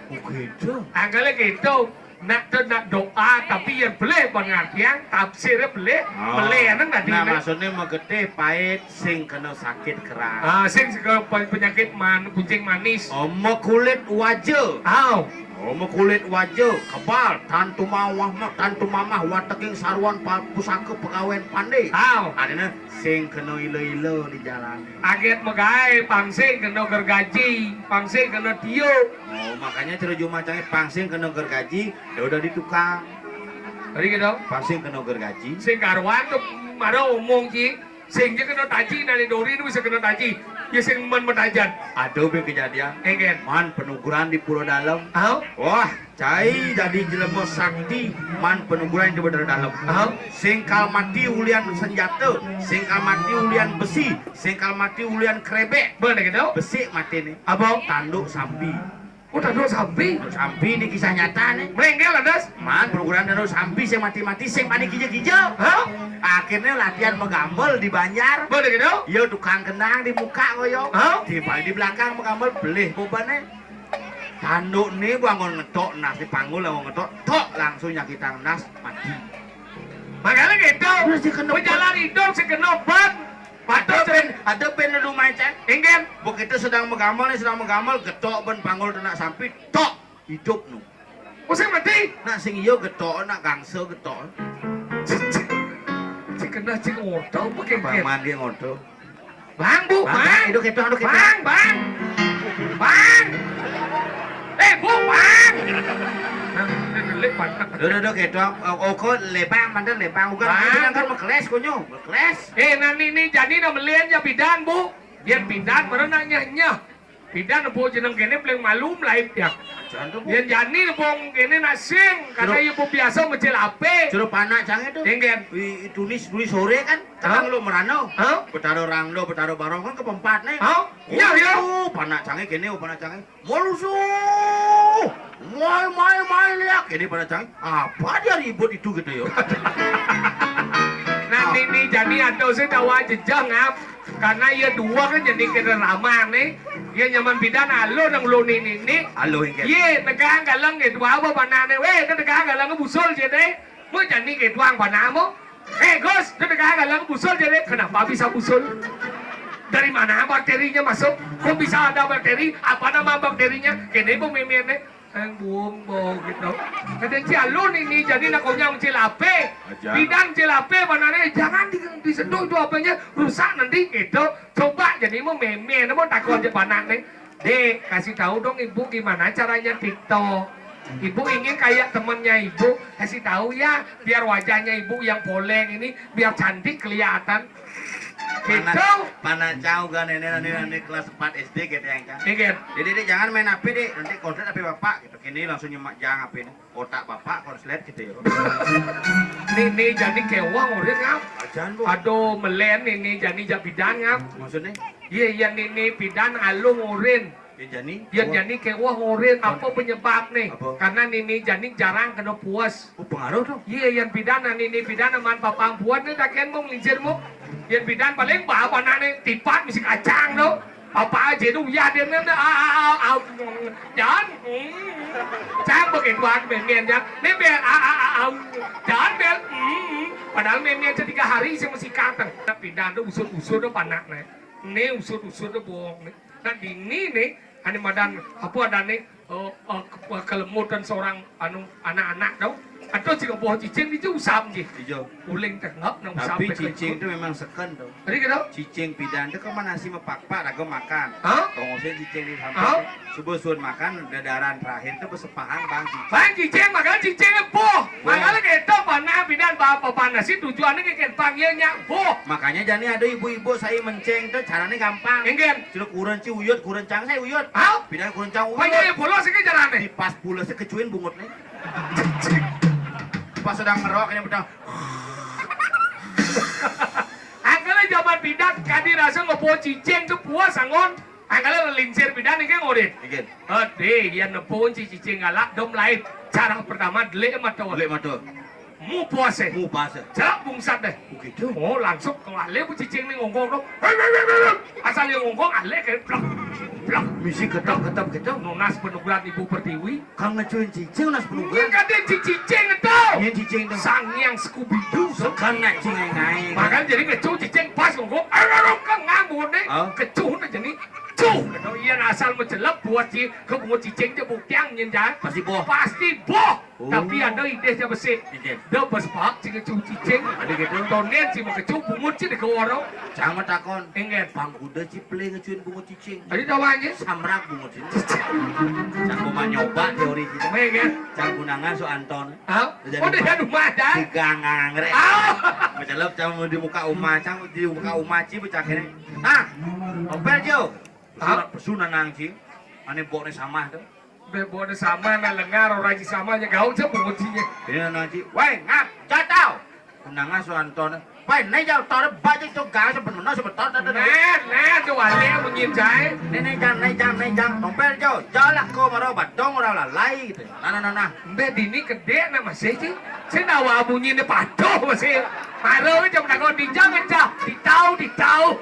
Oh, gitu. Angkala gitu. Nak tu nak doa, tapi yang boleh pengertian, tafsirnya boleh, oh, boleh nang tadi. Nah, nak maksudnya megete pait sing kena sakit keras. Ah, sing kena pe-, penyakit man-, kucing manis. Oh, mekulit waja. Aw. Oh, mekulit waja, kebal, tantu mawah ma-, tantu mamah, wateking saruan pa-, pusaka pegawen pande. Aw. Adina sing kena ila-ila di jalan. Aget megai, pangsing kena gergaji, pangsing kena tiup. Oh, makanya cero jumah cangé pangsing kena gergaji, ya udah di tukang. Tadi gitu. Pangsing kena gergaji. Sing karuan tuh, mara omong, Ci. Sing ja kena taji, nani dori nu bisa kena taji. Ya sing men metajan. Ada be kejadian. Enggak. Man penuguran di Pulau Dalam. Hah? Wah, cai jadi jelema sakti, man penuguran di Pulau Dalam. Hah? Singkal mati ulian senjata, singkal mati ulian besi, singkal mati ulian krebek. Bener gitu? Besi mati nih. Apa? Tanduk sampi. Oh, tanduk sampi? Tanduk sampi ini kisah nyata nih. Melenggel, Des. Man, program tanduk sampi sing mati-mati, sing panik kija-kija. Hah? Akhirnya latihan megambel di Banjar. Bener gitu? Iya, tukang kendang di muka koyo. Hah? Di, di belakang megambel, belih bebannya. Tanduk nih, gua mau ngetok, nas di panggul, mau ngetok, tok, langsung nyakitan nas, mati. Makanya gitu. Terus dia kena berjalan hidup, si kena ban. Ada ben, ada ben lu main, Cek. Engken. Begitu sedang megamel nih, sedang megamel, getok ben panggul kena sampi, tok, hidup nu. Pusing mati. Nak sing iya getok, nak gangsa getok. Cik, cik. Cik kena cik ngoto, apa kengken? Paman dia ngoto. Bang, Bu, Bang, Bang. Bang, itu ketok, itu ketok. Bang, Bang. Bang. Eh, Bu, Bang. Nah, ini gelik, Bang. Duh, duh, duh, ketok. Oh, oh, kok lebang, mantan lebang. Bukan, Bang. Bukan, kan mekles, konyo. Mekles. Eh, nani ni jani nak melian ja bidan, Bu. Biar bidan, baru nak nyah-nyah. Bidan, Bu, jeneng kene paling malu melaib ya. Jangan tuh, Bu. Biar jani, Bu, kene nak sing. Karena ibu biasa mecil ape. Jero panak cangé tuh. Engken. I, i, tunis, tunis sore kan. Hah? Kadang lu merano. Hah? Betara rangdo, betara barong kan kepempat nih. Hah? Iya, iya. Oh, panak cangé kene, oh, panak cangé. Molusuh. Mai, mai, mai, liak. Ini panak cangé. Apa dia ribut itu gitu ya? Nah, ini, ini, jani ada sih tawa jejang, ngap. Karena iya dua kan jadi kena ramah nih. Iya nyaman bidan, alo nang lo ni, ni, ni. Alo, inggih. Iya, negang galang gitu. Apa panane? Weh, itu negang galang busul je deh. Mau jani gitu ang panamo. Eh, Gus, itu negang galang busul je deh. Kenapa bisa busul? Dari mana bakterinya masuk? Kok bisa ada bakteri? Apa nama bakterinya? Kene bu mimin deh. Ang buong bo gitu. Kadang si alun ini jadi nak konyang cil ape. Aja. Bidan cil ape, panane jangan di, disentuh itu apanya, rusak nanti gitu. Coba jadi mau meme, mau takut aja panak nih. Dek, kasih tahu dong ibu gimana caranya TikTok. Ibu ingin kayak temennya ibu, kasih tahu ya, biar wajahnya ibu yang poleng ini, biar cantik kelihatan. Gitu. Panak, panak cau kan ini, ini, ini kelas empat S D gitu ya, Kang. Iya, Kang. Jadi, Dek, jangan main H P, Dek. Nanti korslet H P Bapak gitu. Ini langsung nyemak jang H P ini. Otak Bapak korslet gitu ya. Nini jani kewang urin, ngap. Ajan, Bu. Aduh, melen nini jani ja bidan, ngap. Maksudnya? Iya, iya, nini bidan alung urin. Ya, jani. Ya, kewang. Jani kewang urin. Apa penyebab nih? Apa? Karena nini jani jarang kena puas. Oh, pengaruh tuh. Iya, yan bidan, nah, nini bidan, man papang puas nih, taken mau ngelinjir mau. Yan bidan paling bawa panane tipat misi kacang tuh. Apa aja itu, ya, dia nih, ah, ah, ah, ah, jangan, hmm, jangan begitu, ah, memian, jangan, memian, ah, ah, ah, ah, jangan, Bel, hmm, hmm. Padahal memian aja tiga hari sih masih kanteng. Pindah tuh usut-usut tuh panak nih. Nih usut-usut tuh bohong nih. Nah, ini nih, ane madan, apa ada nih, eh, eh, ke-, kelemutan seorang, anu, anak-anak tuh. Aduh, cing boh cicing di usap, cing. Iya. Uling tengep nang usap. Tapi cicing itu memang seken tuh. Tadi gitu? Cicing pidan itu kan mana sih mepakpak raga makan. Hah? Tongosnya cicing di samping. Hah? Subuh sun makan dadaran terakhir itu besepahan bang cicing. Bang cicing, makanya cicing boh. Boh. Makanya kita panah pidan bapak panah sih tujuannya kayak panggilnya boh. Makanya jani ada ibu-ibu saya menceng tuh caranya gampang. Enggak. Cilok kurencang uyut, kurencang saya uyut. Hah? Pidan kurencang uyut. Makanya bolos ini caranya. Di pas pulasnya kecuin bungut nih. Pas sedang ngerok ini betul. Angkala zaman pidan kadi rasa ngepo cicing tuh puas angon. Angkala lelingsir pidan ini ngorit. Nggih. Ade, ya nepo ci cicing galak dom lain. Cara pertama delik mata. Delik mata. Mu puas eh. Mu puas eh. Celak bungsat deh. Begitu. Oh, langsung ke wale bu cicing nih ngongkong tuh. Asal yang ngongkong alek kayak plak plak. Misi ketap-ketap gitu. Nunas penuguran Ibu Pertiwi. Kang ngecuin cicing nas penugas. Ini kadén ci cicing itu. Ini cicing tuh. Sang Hyang Scooby-Doo. Suka nak cing ngai. Makanya jadi ngecu cicing pas ngomong, "Ayo, ayo, kang ngambun deh." Oh. Kecu na jadi cu. Kalau iya asal mencelep buat ci kebungut cicing aja buktiang nyen dah. Pasti boh. Pasti boh. Oh. Tapi ada ide aja besi. Ide. Dah bes pak ci ngecu cicing. Ada gitu. Tonen ci mau kecu bungut ci di kewaro. Jangan takon. Enggak. Bang kuda ci pelé ngecuin bungut cicing. Tadi tawannya? Samrak bungut sini. Cang mau nyoba teori kita. Baik ya. Cang gunangan so Anton. Hah? Jadi oh, dia rumah dah. Digangang rek. Ah. Mencelep cang di muka umah, cang di muka umah ci becak ini. Nah, opel jo. Hah? Pesu nanang ci. Ane bok ne samah tuh. Bok ne samah na lengar orang ci samah nya gaul cia bungut cinya. Ini nanang ci. Woi, ngap, jatau. Undangan so Anton. Pai, nai jauh tor baca tu gas sebenarnya sebetul tak ada. Nah, nah, tu wale munyin jai. Nai, nai jang, nai jang, nai jang. Tompel jauh, jauh lah kau maro batong orang lalai gitu. Nah, nah, nah, nah. Mbak dini kedek nak masih ci. Saya nawa munyin ni patuh masih. Maro jam nak kau dijang aja. Ditau, ditau.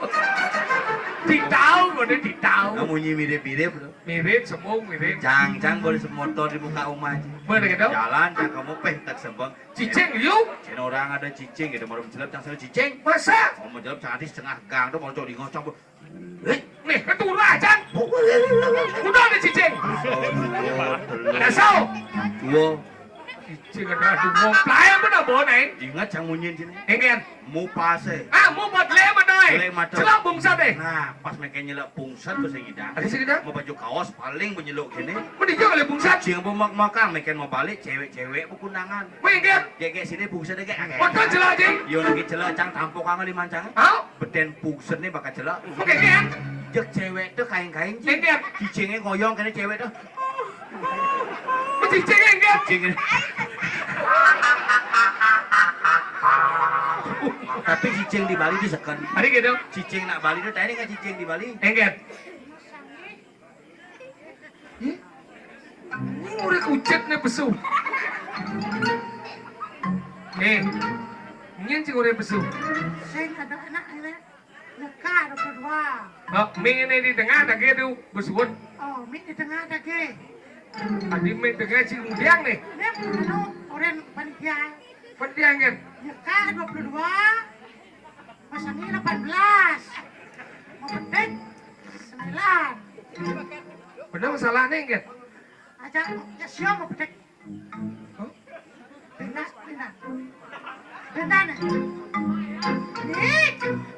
Ditau, kau ni ditau. Nah, munyi mirip-mirip tu. Mirip, sembung, mirip. Jang, jang boleh semotor di muka rumah ci. Boleh gitu? Jalan, jang kamu peh tak sembung. Cicing, yu? Cina orang ada cicing gitu, mau mencelep cang sana cicing. Masa? Mau mencelep cang artis tengah gang tuh mau cok di ngocok. Eh, nih, keturah cang. Udah ada cicing. Dasau. Dua. Cicing ada dua. Pelayan pun dah bawa naik. Ingat cang munyin sini. Enggak. Mu pase. Ah, mu buat lema doi. Lema doi. Celak bungsa deh. Nah, pas mereka nyelak bungsa tuh saya ngidang. Ada sih ngidang? Mau baju kaos paling menyeluk gini. Mending juga kali bungsa. Cing bu mak makang, mereka mau balik cewek-cewek bu kundangan. Mending. Gege sini bungsa deh gege. Foto celak aja. Yo lagi celak cang tampok kangen lima cang. Hah? Beten bungsa nih bakal celak. Oke kan? Jek cewek tuh kain-kain. Enggak. Cicingnya ngoyong kena cewek tuh. Cicing enggak? Cicing. Tapi cicing di Bali diseken. Hari gitu. Cicing nak Bali itu tadi nggak cicing di Bali? Enggak. Ih, ini udah kucet nih pesu. Nih, ini sih udah pesu. Sing ada anak ini. Nyeka dua puluh dua. Oh, mi ini di tengah dah gitu, besuut. Oh, mi di tengah dah gitu. Tadi mi tengah si Mudiang nih. Ini anu, orang panitia. Panitia kan? Nyeka dua puluh dua. Masang ini delapan belas. Mau petik sembilan. Benar masalahnya kan? Aja, ya siapa mau petik? Hah? Pindah, pindah. Pindah nih. Nih,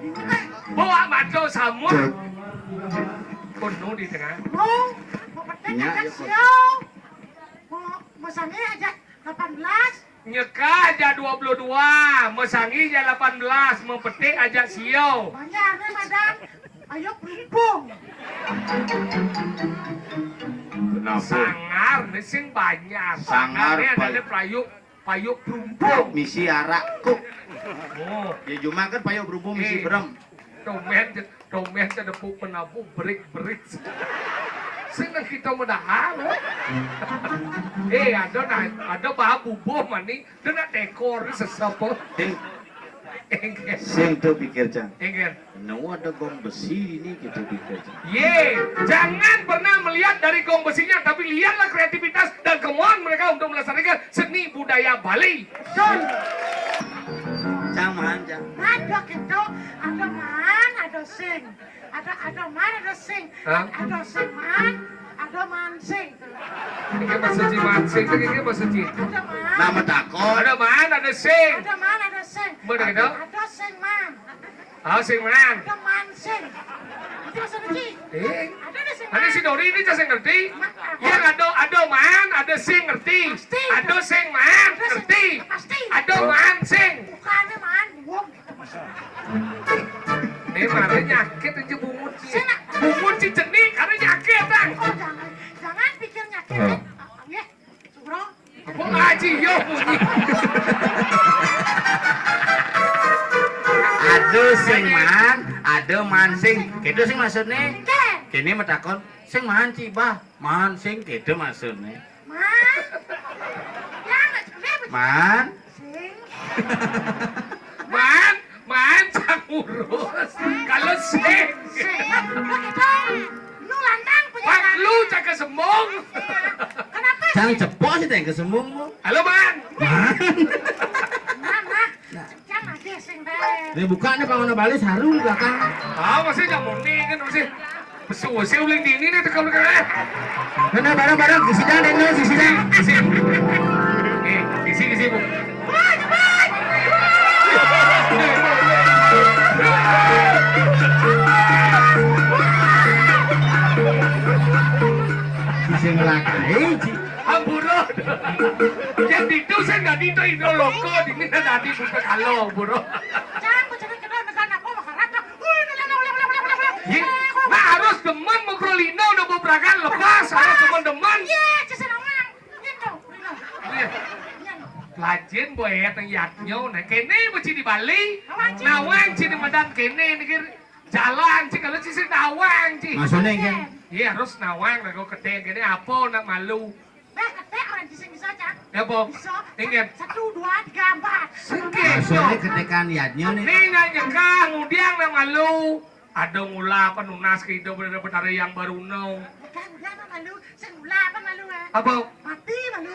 ini kan. Bawa mata sama. Penuh di tengah. Mau, mau petik aja siau. Mau, mau sangé aja delapan belas. Nyeka aja dua puluh dua, mau sangé aja delapan belas, mau petik aja siau. Banyak nih, Madam. Ayo berhubung. Kenapa? Sangar, nih sing banyak. Sangar, sangar nih ada payuk, payuk berumpung. Misi arak kok. Oh. Ya cuma kan payuk berumpung misi berem. Domen, domen ke depu penapu berik-berik. Seneng kita mudahan. Eh, ada nah, ada babu boh mani, dia nak tekor sesapa. Enggak. Sing tu pikir cang. Enggak. Nu ada gong besi ini kita pikir cang. Ye, jangan pernah melihat dari gong besinya, tapi lihatlah kreativitas dan kemauan mereka untuk melestarikan seni budaya Bali. Betul. Cang man, cang. Ada gitu, ada man, ada sing. Ada, ada man, ada sing. Hah? Ada sing man, ada man sing. Iki maksud ci mansing, iki maksud ci. Ada man. Nama takon? Ada man, ada sing. Ada man, ada sing. Bener gitu? Ada sing man. Ah, sing man. Ada man sing. Itu maksudnya ci. Eh? Ada, ada sing man. Ada si Dori ini sing ngerti. Yang ada, ada man, ada sing ngerti. Pasti. Ada sing man, ada sing ngerti. Pasti. Ada man sing. Bukannya man, wong. Ini marah nyakit aja bungut ci. Sing nak. Bungut ci jenik, karena nyakit, Bang. Oh, jangan. Jangan pikir nyakit. Oh. Ya. Sugro. Apa ngaji yo bunyi? Ada sing man, ada man sing. Gitu sing maksudnya. Kene matakon, sing man ci bah, man sing gitu maksudnya. Man. Ya, maksudnya apa? Man. Sing. Man, man cang urus. Kalau sing. Sing. Begitu. Lu lantang punya. Pak, lu cakap sembung. Kenapa? Cang cepok sih teh kesembung, Bu. Halo, Man. Man. Man, nah. Nah. Cang aja sing teh. Nih buka nih, Pak, mana balik harum di belakang. Ah, masih nggak mau nih kan masih. Besu, saya uling dini nih, tekan, tekan, eh. Mana barang-barang, di sini ada, di sini. Di sini. Eh, di sini, di sini, Bu. Bisa ngelakai, Ci. Ampura. Yang itu saya nggak itu, itu loko, ini nggak tadi buka kalau, ampura. Jangan, jangan, jangan, jangan, aku mah karena, Ih, nah harus demen mau Prolino, udah mau berangkat lepas, harus demen-demen. Iya, ci sing nawang. Gitu, Prolino. Iya. Iya. Lajin boy, teng yatnyo, nah kene mesti di Bali. Nawang, ci. Nawang, ci, di Medan kene, nih, kir. Jalan, ci, kalau ci sing nawang, ci. Maksudnya, kan? Iya, harus nawang, nah, kok keteng kene, apa nak malu? Beh, ketek orang ci sing bisa, Cak. Ya, Bong. Bisa. Ingat. Satu, dua, tiga, empat. Sengke. Maksudnya ketekan yatnyo nih. Nih, nak nyekah, ngudiang nak malu. Ada ngula apa nunas ke hidup dari Betara yang baru no. Nyekah, ngudiang nak malu. Sing ngula apa malu, eh? Apa? Mati malu.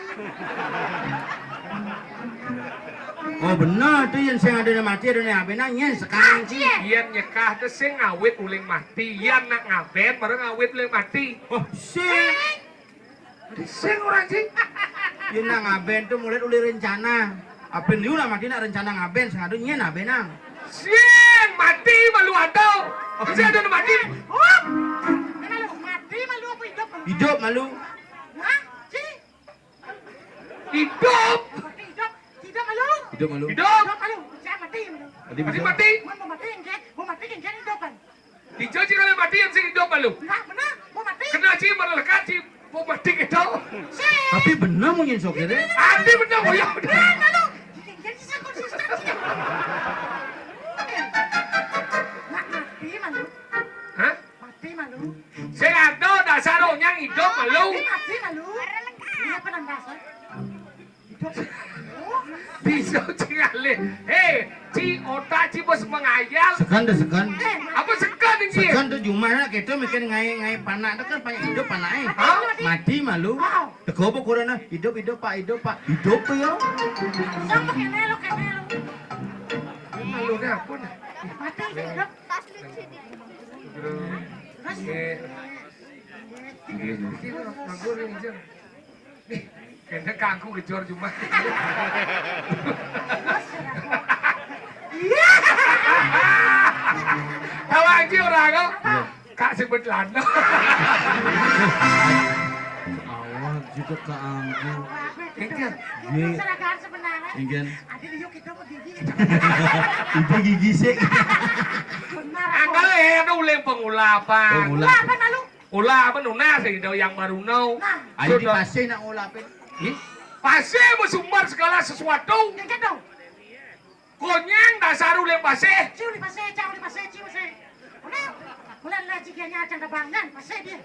Oh, bener tuh, yang sing ada mati, ada yang abenan, yang sekarang, ci. Iya. Yang nyekah tuh sing ngawit uling mati. Yang nak ngaben, baru ngawit uling mati. Oh, sing. Eh, Sing orang, ci. Yen nak ngaben tuh mulai uli rencana. Aben liu lah mati nak rencana ngaben, sing ado nyen abenang. Sing mati malu ado. Oh, sing ado mati. Oh, malu mati malu apa hidup? Hidup malu. Hah? Ci? Hidup. Mati hidup. Hidup malu. Hidup malu. Hidup. Hidup malu. Jangan mati malu. Mati mati. Mau mati enggak? Mau mati enggak hidup kan? Ijo ci kalau mati yang sing hidup malu. Lah, bener, mau mati. Kena ci merlekat ci mau mati gitu. Sih. Tapi bener mau nyen sokirnya. Ati bener mau ya bener. Bener, malu. Jadi, jadi saya konsisten sih. Nak mati malu. Hah? Mati malu. Sing ado dasar orang yang hidup malu. Mati, mati malu. Iya, apa nang dasar? Bisa ci ngalih. Hei, ci otak ci bos mengayal. Sekan deh, sekan. Apa sekan iki? Sekan tuh cuma nak kita mikir ngai-ngai panak tuh kan panak hidup panak eh. Hah? Mati malu. Teko apa corona? Hidup, hidup, Pak, hidup, Pak. Hidup tuh ya. Sama kene lo, kene lo. Malu deh, apa dah? Mati hidup. Terus? Oke. Oke, nganggur nih, Jeng. Kene kangku gejor cuma. Iya. Tahu aja orang kok. Iya. Kak sebut lana. Awak juga keanggu. Enggak. Iya. Seragam sebenarnya. Enggak. Ada di yuk kita mau gigi. Itu gigi sih. Benar. Angkal ya, ada uleng pengulapan. Pengulapan. Ulapan malu. Olah apa nunas itu yang baru no. Nah. Ayo di pasir nak olah apa? Ih, pasir bersumber segala sesuatu. Ya gitu. Konyang dasar uleng pasir. Ciu di pasir, ciu di pasir, ciu pasir. Udah, mulai lagi dia nyacang ke bangunan, pasir dia.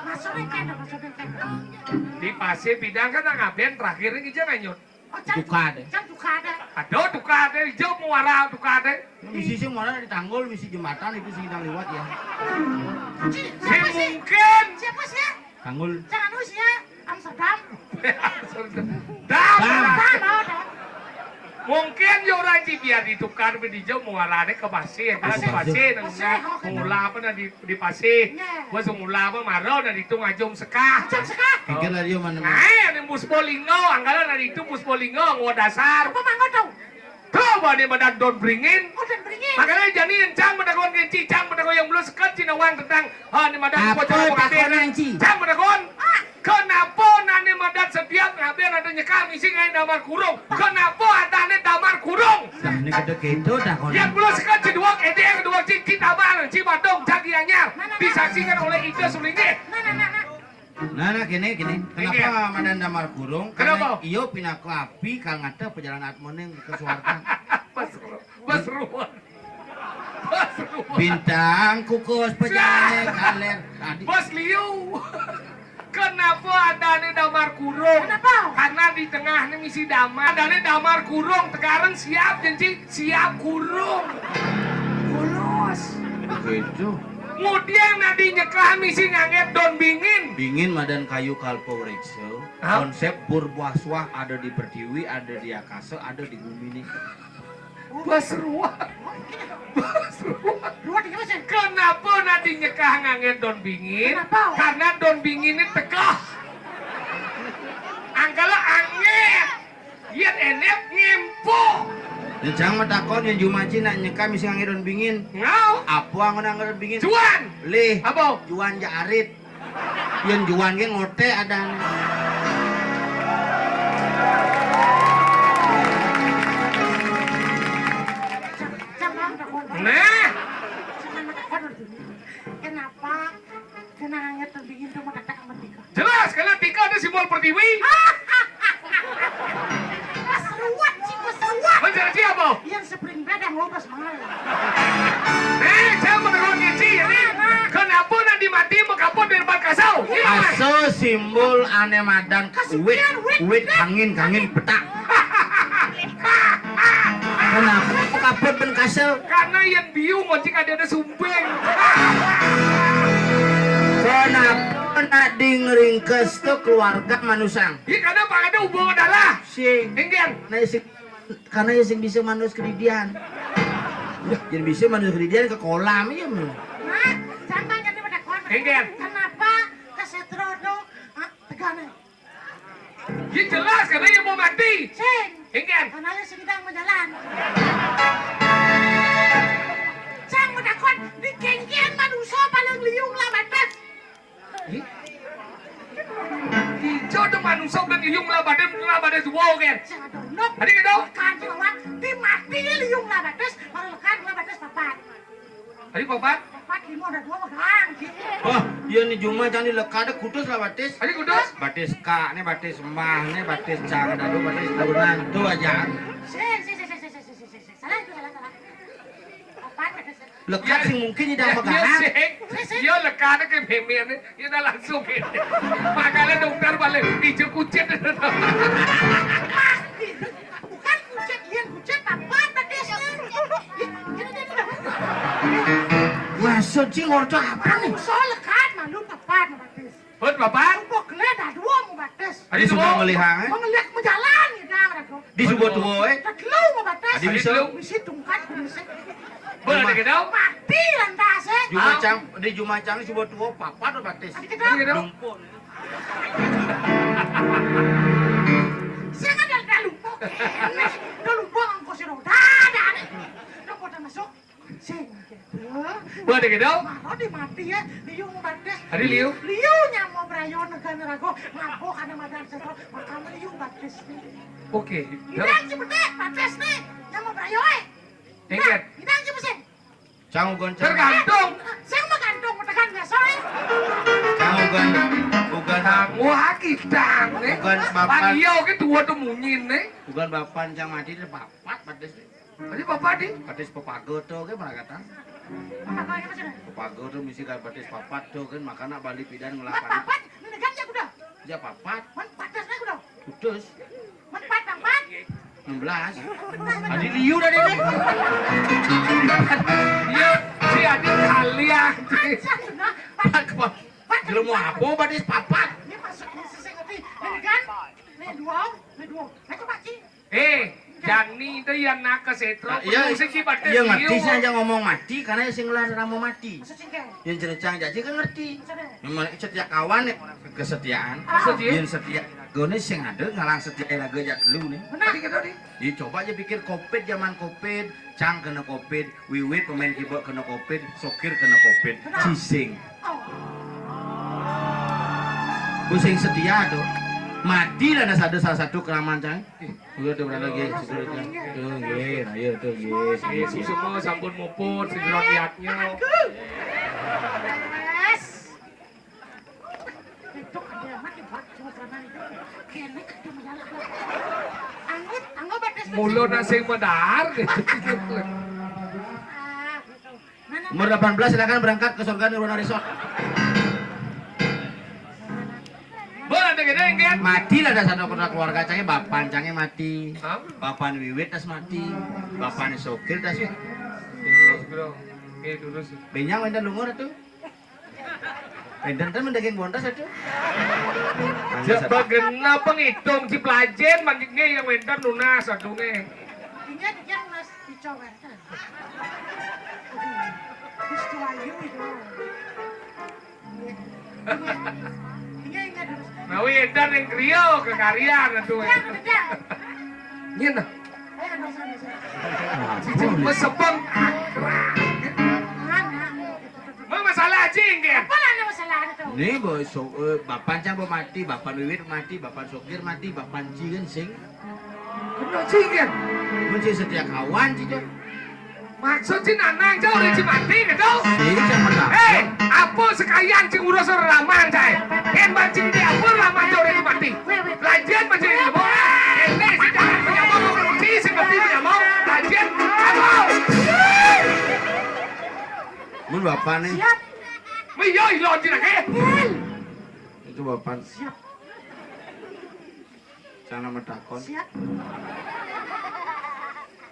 Masuk kan, masuk kan. Di pasir bidang kan ngapain terakhir ini jangan nyut. Oh, cang duka deh. Cang duka deh. Aduh, duka deh. Ijo muara duka deh. Misi sih muara di tanggul, misi jembatan itu sih kita lewat ya. Ci, siapa sih? Mungkin. Siapa sih ya? Tanggul. Cang anu sih ya, Amsterdam. Dam. Dam. Dam, oh, dam. Mungkin ya orang ci biar ditukar bedijo mualane ke pasir. Kan di pasir, nang pasir, oh, mula apa nah di, di pasir. Nggih. Gua semula apa maro nah ditu ngajum sekah. Ngajum sekah. Kengken lah dia mana? Nah, ini Puspalinga, anggala nah ditu Puspalinga, nggo dasar. Apa mangga to? Coba nih madan don bringin. Oh, don bringin. Makanya jani encang madan kon kenci, cang madan kon yang belum sekat cinawang tentang, ah, ini madan apa takon yang ci? Cang madan kon. Ah. Kenapa nane madan setiap ngaben ada nyekar misi ngai damar kurung? Kenapa adane damar kurung? Nah, ini gede gitu dah kono. Yang belum sekat ci duwak, ede yang duwak ci, ci tamal, ci matung, cagi anyar. Disaksikan oleh Ida Sulinggih. Nah, nah, kene, kene. Kenapa madan damar kurung? Kenapa? Karena iyo pinaka api kang ada perjalanan atmane ke suarga. Pas, pas ruwet. Pas ruwet. Bintang kukus pejane kaler. Tadi. Bos Liu. Kenapa adane damar kurung? Kenapa? Karena di tengah ini misi damar. Adane damar kurung. Tegareng siap janji, siap kurung. Mulus. Begitu. Kemudian nadi nyekah misi ngangge don bingin. Bingin madan kayu kalpawreksa. Hah? Konsep purba suah ada di pertiwi, ada di akasa, ada di bumi ni. Bos ruwet. Bos ruwet. Ruwet iki, Mas, ya? Kenapa nadi nyekah ngangge don bingin? Kenapa? Karena don bingin ini tekah. Angkala anget. Yen enep ngempuk. Yen jang matakon, yen jumaji nak nyekah misi ngangge don bingin. Ngau. Apa anggon ngangge don bingin? Juan. Lih. Apa? Juan ja arit. Yen juan ge ngote adan. Nah. Kenapa? Kenangannya tebingin tuh mau datang sama Tika. Jelas, karena Tika itu simbol pertiwi. Pas ruwet sih, pas ruwet. Mencari apa? Yang spring bed yang lobas mengalir. Eh, saya menurut Ci, ya, nih. Kenapa nanti mati mau kapot dari Bakasau? Aso simbol ane madan wit, wit, kangin, kangin, petak. Kenapa kapot ben kasel? Karena yang biu ngocik ada ada sumping. Kenapa nak ding ringkes tuh keluarga manusang? Iya, karena Pak ada hubungan darah. Sing. Engger. Nah, sing Karena ya sing bisa manus kedidian. Jadi bisa manus kedidian ke kolam iya mah. Hah? Sampai jadi pada kolam. Engger. Kenapa kesetro do? Hah? Tegane. Ya jelas karena ya mau mati. Sing. Engger. Karena ya sing tang berjalan. Sang menakon di kengkian manusia paling liung lah batas. Ih. Ijo do manungsa udah ngiyung lah badhe, lah badhe suwa, kan? Sing ada nok. Adi gitu? Kan lewat, di mati liung lah batis, baru lekan lah batis papat. Adi papat? Papat, lima, ada dua, megang, gitu. Wah, iya nih, Juma, jangan dilekade, kudus lah batis. Adi kudus? Batis kak, nih batis emah, nih batis cang, dadu batis turunan, tuh aja. Sing, sing, sing. Salah itu, salah, salah. Papat, batis. Lekat sing mungkin tidak megang. Iya, sing. Iya, lekat ke pemene. Iya, dah langsung ini. Makanya dokter balik, ijo kucit. Pasti. Bukan kucit, lian kucit, papat, batis. Ih, ini, ini, ini. Maksud sing orto apa nih? Soal lekat, malu papat, batis. Hut, papat. Sumpuk gele dah dua mau batis. Adi sudah melihat, eh? Mau ngeliat mau jalan, ya, dah, ragu. Di subuh tua, eh? Tetelu mau batis. Adi bisa. Adi bisa tungkat, bisa. Boleh ada kedau? Mati lantas, eh? Jumacang, di Jumacang di subuh tua, papat mau batis. Adi kedau? Adi kedau? Dumpuk. Saya kan dah, dah lupa, kene. Dah lupa ngangkut si roda, dah, nih. Dah pada masuk. Sing gitu. Wah, ada gitu? Maro di mati ya, liu mau batis. Ada liu? Liu nyamo brayo negane rago, mabok ada madan setro, makanya liu batis. Oke. Idang cepete, batis nih, nyamo brayo eh. Ingat. Idang cepete. Cang ugon cang. Tergantung. Saya mah gantung, tekan biasa eh. Cang ugon, ugon. Wah, kita nih. Ugon bapak. Pan iya, oke, tua tuh munyin nih. Ugon bapak cang mati deh, papat batis nih. Tadi papat di? Batis pepago to, kan, marakatan. Apa ini maksudnya? Pepago to misi kan batis papat to, kan, makana bali pidan ngelapan. Papat, nenegan ya kuda? Ya, papat. Man, patas na kuda? Putus. Man, pat, man, pat. Enam belas. Adi liu tadi nih. Iya, si Adi kali ya. Pat, pat. Jelema apa batis papat? Ini maksudnya sesuatu. Nenegan, nih dua, nih dua. Nah, coba, Ci. Eh, Ani itu yang nak ke setro, ah, iya, penuh sih, Ki, batis, iya, ngerti iya, sih aja ngomong mati, karena sing lah ramo mati. Maksud sing kayak? Yang jerencang jadi kan ngerti. Maksudnya? Memang setiap kawan nih, kesetiaan. Ah. Maksud, iya? Yang setia, gue nih sing ada ngalang setia lagu aja lu nih. Benar. Tadi kita nih. Iya, coba aja pikir covid, zaman covid, Cang kena covid, Wiwit pemain keyboard kena covid, Sokir kena covid, benar. Cising. Oh. Gue sing setia tuh. Mati lah ada satu, salah satu keraman, Cang. Udah tuh, berapa lagi? Tuh, nggih, ayo tuh, nggih. Nggih, semua sampun muput, sing rakyatnya. Mulo nasi medar. Umur delapan belas silakan berangkat ke surga Nirwana Resort. Mati lah ada satu keluarga, Cangnya bapan, Cangnya mati. Hah? Bapan Wiwit tas mati. Bapan Sokir tas mati. Terus, bro. Oke, terus. Benyang wénten lunga tuh. Wénten ten mendaging bontas aduh. Coba genep ngitung ci pelajin, manjingnya yang wénten lunas aduh nih. Ingat yang Mas dicoba. Wis tuayu itu. Iya, iya, terus. Nah, wih, edan yang griya kekaryan aduh. Iya, bener. Nyen nah. Ayo, terus, terus. Siji mesepeng. Mana? Mau masalah aja nggih. Apa lah masalah itu? Nih, bos, so, eh, bapan cang mati, bapan Wiwit mati, bapan Sokir mati, bapan Ci kan sing. Bener, Ci, kan? Mun Ci setia kawan, Ci, Cok. Maksud Ci nanang, Cok, ora Ci mati, gitu? Sing, Cok, bener. Eh, apa sekalian Ci ngurus ora raman, Cai? Kan Bang Ci ini apa raman, Cok, ora Ci mati? Lanjut, Bang Ci ini, Bu. Ini sejarah penyambung, Ci, seperti penyambung. Lanjut, apa? Mun bapak nih. Siap. Iya, iya, Ci, lagi. Itu bapak. Siap. Cara metakon. Siap. Sing kumaha?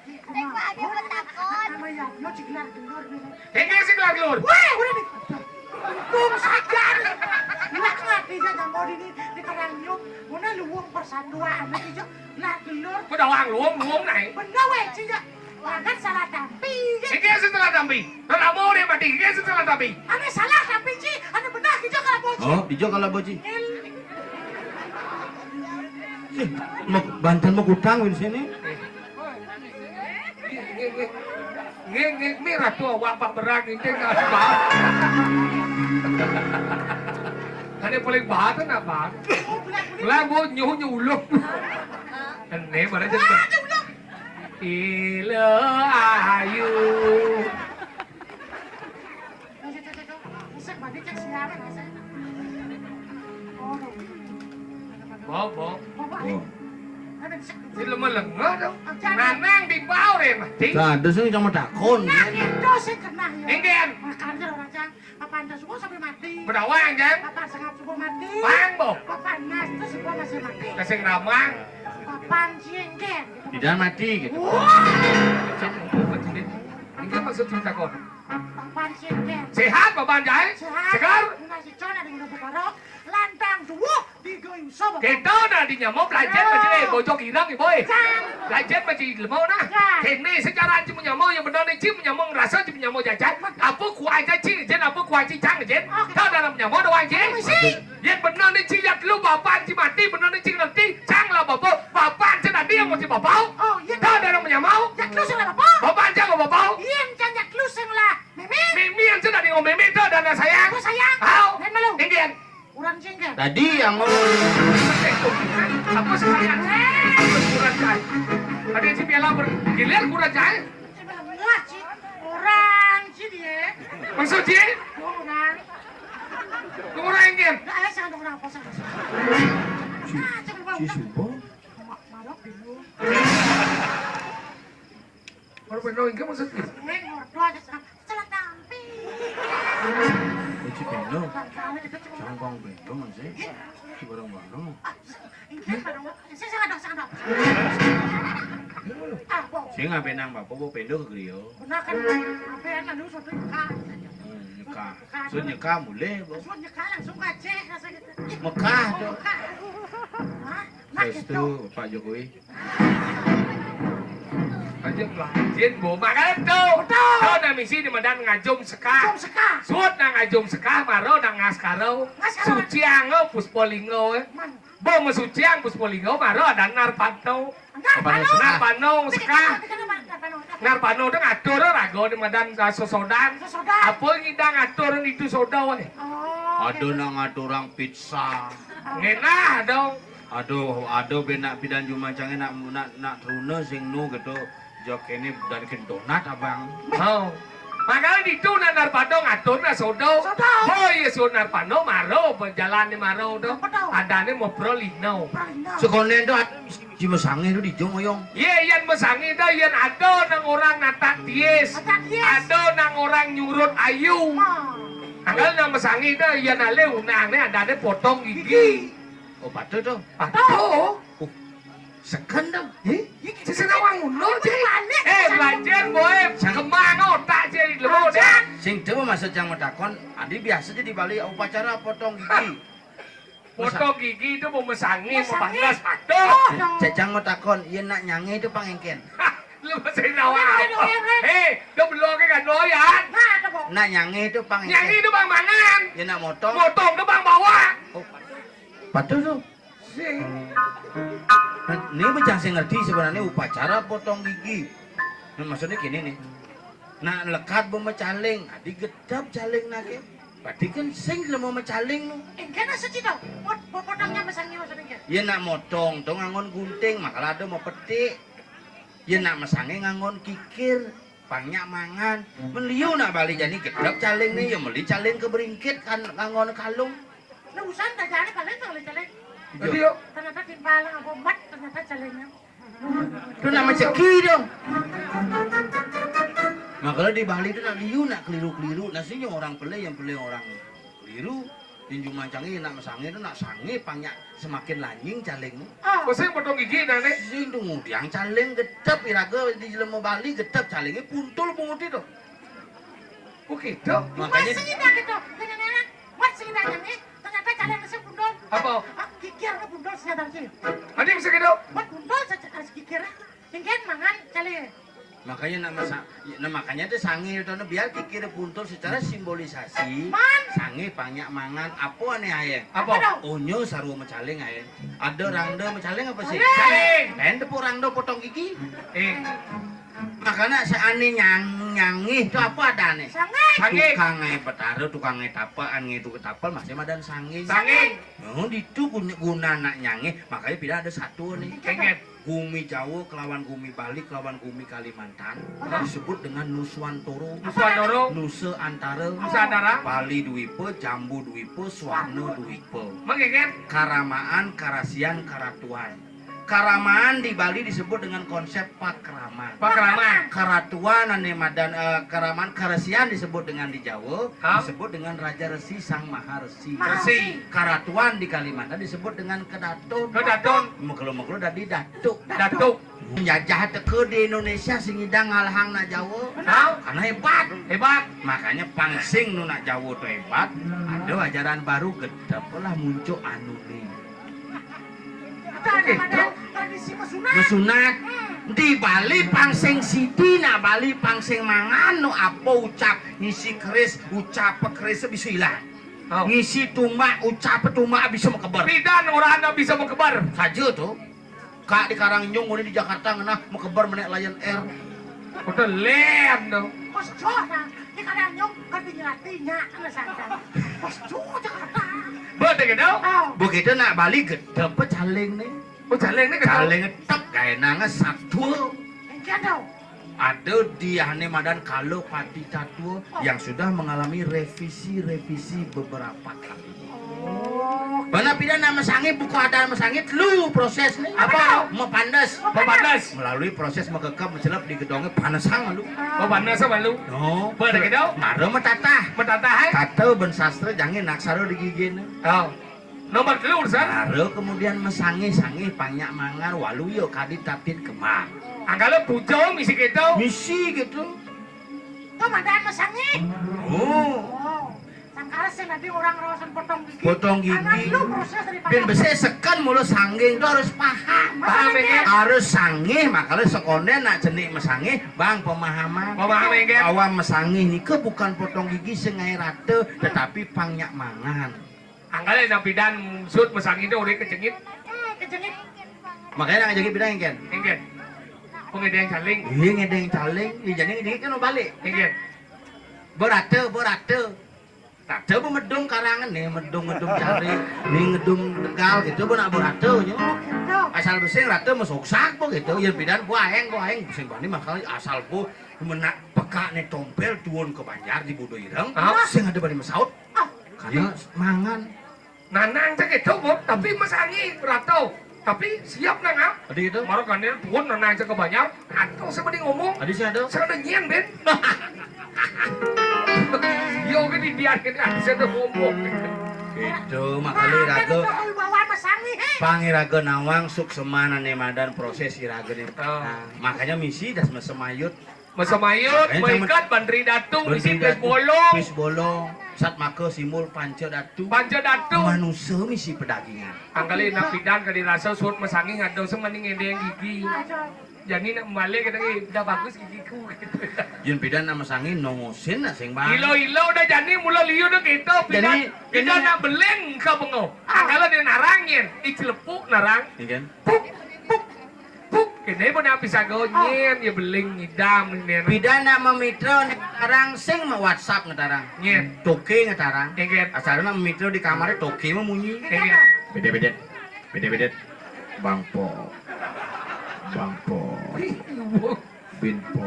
Sing kumaha? Ade metakon. Sama ya, yo digelar gelur nih. Iki sing gelar gelur. Weh, udah nih. Untung saja nih. Enak ngerti ya, jam mau ini di kerang yuk. Mana luwung persanduan, nih, Cok. Gelar gelur. Udah wang luwung, luwung naik. Bener, weh, Cok. Jangan salah tampi. Iki sing salah tampi. Kalau mau dia mati, iki sing salah tampi. Ane salah tampi, Ci. Ane benar, Cok, kalau mau, Ci. Oh, Cok, kalau mau, Ci. Eh, mau banten mau kutang di sini. Nggih, nggih, nggih. Nggih, nggih, mi ratu awak Pak Berang ini nggak apa. Ada paling bahagia apa? Lah, bu, nyuh nyuluh. Ini pada jadi. Ila ayu. Bobo. Oh. Di lemah lengah dong. Nanang di bawah ya, mati. Nah, terus ini cuma takon. Nah, itu sing kena ya. Engken. Makanya orang cang, apa anda suka sampai mati? Bedawang, Jang. Apa sengap suka mati? Bang, bo. Apa nas itu suka masih mati? Kasing ramang. Papan cienggen. Di dalam mati gitu. Wah. Ini kan maksud cerita kok. Papan cienggen. Sehat, Bapak Jai? Sehat. Segar? Nasi cona dengan bukaro. Lantang suwuh digoyong sobo. Kita nah di nyamuk belajar, ya, masih, eh, bojok irang, Ibu, eh. Belajar masih lemau nah. Ya. Kene secara cuma nyamuk yang benar nih, cuma nyamuk ngerasa, cuma nyamuk jajan. Apa kuat aja, Ci, Jen, apa kuat, Ci, Cang, Jen? Oke. Tahu dalam nyamuk doang, Ci? Mesti. Yen bener nih, Ci, lihat lu bapak, Ci, mati, bener nih, Ci, ngerti, Cang lah bapak, bapak, Ci, tadi yang mesti bapak. Oh, iya. Tahu dalam nyamuk? Lihat lu sing lah bapak. Bapak, Cang, bapak. Iya, Cang, lihat lu sing lah. Mimi. Mimi yang sudah di ngomong Mimi itu ada anak sayang. Aku sayang. Tahu. Lain malu. Ingin. Kurang jengkel. Tadi yang mau. Aku sekalian. Kurang jai. Ada si piala bergilir kurang jai. Wah, Ci. Orang, Ci, dia. Maksud, Ci? Orang. Orang ingin. Nah, ayo, sangat orang apa, sangat. Ci, ah, coba, Ci, sumpah. Marok bingung. Baru bener, ini maksudnya? Eh, ngobrol aja sama. Salah tampi. Kunci bendo. Jangan kau bendo, Mas, eh. Di warung-warung. Ah, ini baru. Saya sangat dong, sangat dong. Ah, Bang. Saya nggak penang, Bapak, bawa bendo ke griyo. Benar kan? Apa yang anu, suatu nyekah. Hmm, nyekah. Suatu nyekah, mulai, Bang. Suatu nyekah, langsung ngaceh, rasanya. Mekah, tuh. Mekah. Hah? Nah, restu, gitu. Pak Jokowi. Jin bo makan to. Betul. To nang misi di madan ngajum sekah. Ngajum sekah. Suud nang ngajum sekah, mara nang ngaskara. Ngaskara. Suciang, oh, Puspalinga, eh. Man. Bo masuciang Puspalinga, mara adan Narpana. Narpana. Narpana sekah. Narpana tu ngatur raga di madan, ah, sosodan. Sosodan. Apa ngidang ngatur itu soda, eh? Oh. Ada nang ngaturang pizza. Ngenah dong. Aduh, aduh, benak pidan jumancangé nak, nak, nak truna sing nu gitu. Jok ini dan donat, Abang. Oh. Makanya ditu nak Narpana ngatur nak soda. Soda. Oh iya, so Narpana mara, berjalan di mara tu. Apa tau? Adané mau pralina. Pralina. Sekonen tu ada misi, misi masangé tu di jong oyong. Iya, yan masangé tu, yan ada nang orang natak tiis. Natak tiis. Ada nang orang nyurut ayu. Wah. Anggal nang masangé tu, yan alé unangné adané potong gigi. Gigi. Oh, patut tu. Patut. Oh, seken tu. Eh? Sing nawang ngono, Cik. Eh, belajar, boy. Kemang otak, Cik, lemu dah. Sing tu maksud cang matakon, adi biasa ja di Bali upacara potong gigi. Potong gigi tu mau masangé, mau masangé. Patut. Oh, cang matakon, iya nak nyangé tu pang éngkén. Lu masih nawang apa? Eh, tu belum ke kan doyan. Nah, tu, Bu. Nak nyangé tu pang éngkén. Nyangé tu pang mangan. Iya nak motong. Motong tu pang bawa. Oh, patut tu. Sing. Nah, ni bocah sing ngerti sebenarnya upacara potong gigi. Nah, maksudnya gini nih. Nah, lekat bo macaling, adi gedep caling nake. Berarti kan sing lemu macaling nu. Éngkén maksud itu? Pot-, pot-, potongnya masangé maksudnya éngkén? Ya nak motong tu nganggon gunting, makala ada mau petik. Ya nak masangé nganggon kikir. Pang nyak mangan. Men liu nak Bali jani gedep caling né, ya meli caling ke beringkit kan nganggon kalung. Nah, usan tak jani paling tak lé caling. Iya. Ternyata timpal apa mat ternyata calingnya. Tu nama ceki tu. Makanya di Bali tu nak liu nak keliru-keliru. Nasinya orang pelé, yang pelé orang keliru. Tinju mancangé nak masangé tu nak sangé pang nyak semakin lanying caling tu. Ah. Oh, sing potong gigi nah, Nek? Sing tu ngudiang caling gedep iraga di jelema Bali gedep calingé puntul punguti tu. Oh, gitu. Makanya sing indah gitu. Dengan enak. Mat sing indah nih. Ternyata caling sing puntul. Apa? Ah, kikir ke puntul senyata sih. Adi bisa gitu? Mat puntul saja harus kikir. Éngkén mangan caling. Makanya nak masa, nah, makanya tu sangé tu, nah, biar kikir puntul secara simbolisasi. Man. Sangé pang nyak mangan apa ané aé? Apa? Apa tau? Onya sarua macaling aé. Ada rangda macaling apa sih? Caling. Lain tepuk rangda potong gigi. Eh. Makanya seané nyang, nyangé tu apa adané? Sangé. Sangé. Tukang aé betara, tukang aé tapel, ané tu ketapel masih madan sangé. Sangé. Oh, ditu guna, guna nak nyangé, makanya pira ada satu nih. Éngkén. Gumi Jawa kelawan gumi Bali kelawan gumi Kalimantan disebut dengan Nuswantara. Nuswantara. Nusa Antara. Nusa Antara. Bali Dwipa, Jambu Dwipa, Swarna Dwipa. Mengéngkén. Karamaan, Karasian, Karatuan. Karamaan di Bali disebut dengan konsep pakraman. Pakraman. Karatuan ané madan, eh, karamaan, Karasian disebut dengan di Jawa, disebut dengan Raja Resi Sang Maha Resi. Resi. Karatuan di Kalimantan disebut dengan kedatun. Kedatun. Mekelo-mekelo dadi datuk. Datuk. Penjajah teka di Indonesia sing ngidang ngalahang nak Jawa. Karena hebat. Hebat. Makanya pang sing nu nak Jawa tu hebat. Ada ajaran baru gedep lah muncul anu ni. Oke, tradisi mesunat. Mesunat. Di Bali pang sing sidi nak Bali pang sing mangan nu apa ucap ngisi keris, ucap keris bisa hilang. Oh. Ngisi tumbak, ucap tumbak bisa mekeber. Pidan orang anda bisa mekeber. Saja tu. Kak di Karangnyung, nguni di Jakarta ngenah mekeber menek Lion Air. Udah len tu. Bos Joh nah, di Karangnyung kan tinggal artinya, alasan kan. Bos Joh Jakarta. Betul gitu? Oh. Begitu nak Bali gedep caling ni. Oh, caling ni gedep. Caling tep gaenang satua. Éngkén tau. Ada di ané madan Kala Pati Tatua yang sudah mengalami revisi-revisi beberapa kali. Oh. Bana pidan nak masangé, buka ada masangé, telu proses ni. Apa? Mepandes. Mepandes. Melalui proses megekep mecelep di gedongnya panesang malu. Oh, panesang malu. No. Betul gitu? Mara metatah. Metatah, eh? Tata ben sastra jangin aksara di gigin. Oh. Nomor telu, San. Baru kemudian masangé-sangé pang nyak mangan walu ya kadi tatit kemang. Anggala puja misi gitu. Misi gitu. Tuh madan masangé. Oh. Oh. Angkara sing dadi orang rawasan potong gigi. Potong gigi. Karena itu proses dari Bin besik seken mula sangging to harus paham. Paham, ya, kan? Harus sanggih, makanya sekonden nak jenik mesanggih, bang pemahaman. Pemahaman, ya, kan? Awam mesanggih nika bukan potong gigi sing ngae rata, tetapi pang nyak mangan. Angkara nak pidan sut mesanggih to urip kejengit. Hmm, kejengit. Makanya nak kejengit pidan, kan? Engken. Pengedeng caling. Iya, ngedeng caling. Iya, jadi ngedeng kan balik. Engken. Berata, berata. Rata bu medung karangan nih, medung-medung cari, nih ngedung tegal gitu, bu nak berata nya. Oh, gitu. Asal besing rata mesoksak bu gitu, ya pidan buaheng, buaheng. Besing bani makanya asal bu menak peka nih tompel tuun ke Banjar di Budo Ireng. Ah. Sing ada bani mesaut. Ah. Karena mangan. Nanang cek itu, Bu, tapi mesangi rata. Tapi siap nang, ah. Adi gitu? Mara ganil tuun nanang cek ke Banjar, atau sing mending ngomong. Adi sing ada? Sing ada nyen, Ben. Yo, ke di dia, ke di dia, sing ada ngomong. Itu, makanya raga. Bawa mesangi, he. Pang iraga nawang sukseman ane madan proses iraga ne. Oh. Nah, makanya misi das mesemayut. Mesemayut, makanya meikat, bantri datu, misi pis bolong. Pis bolong. Sat maka simbol panca datu. Panca datu. Manusia misi pedagingan. Angkali nak pidan kali rasa suut mesangi ngado sing mending ngedeng gigi. Jani nak malik kata, "Eh, dah bagus gigiku." Yen pidan nak mesangi nongosin nak sing bang. Ilo-ilo dah jani mula liu dah kita pidan. Jani, pidan jani nak beling ka bengo. Ah. Angkala dia narang yen, i celepuk narang. Iya kan? Puk, puk, puk. Kene pun nak pisah gonyen, ya beling ngidam ni. Pidan nak memitra ni ngetarang sing me WhatsApp ngetarang. Nyen. Toke ngetarang. Iya kan? Asal nak memitra di kamar toke memunyi. Iya kan? Beda-beda. Beda-beda. Bang Po. Bang Po. Bin Po.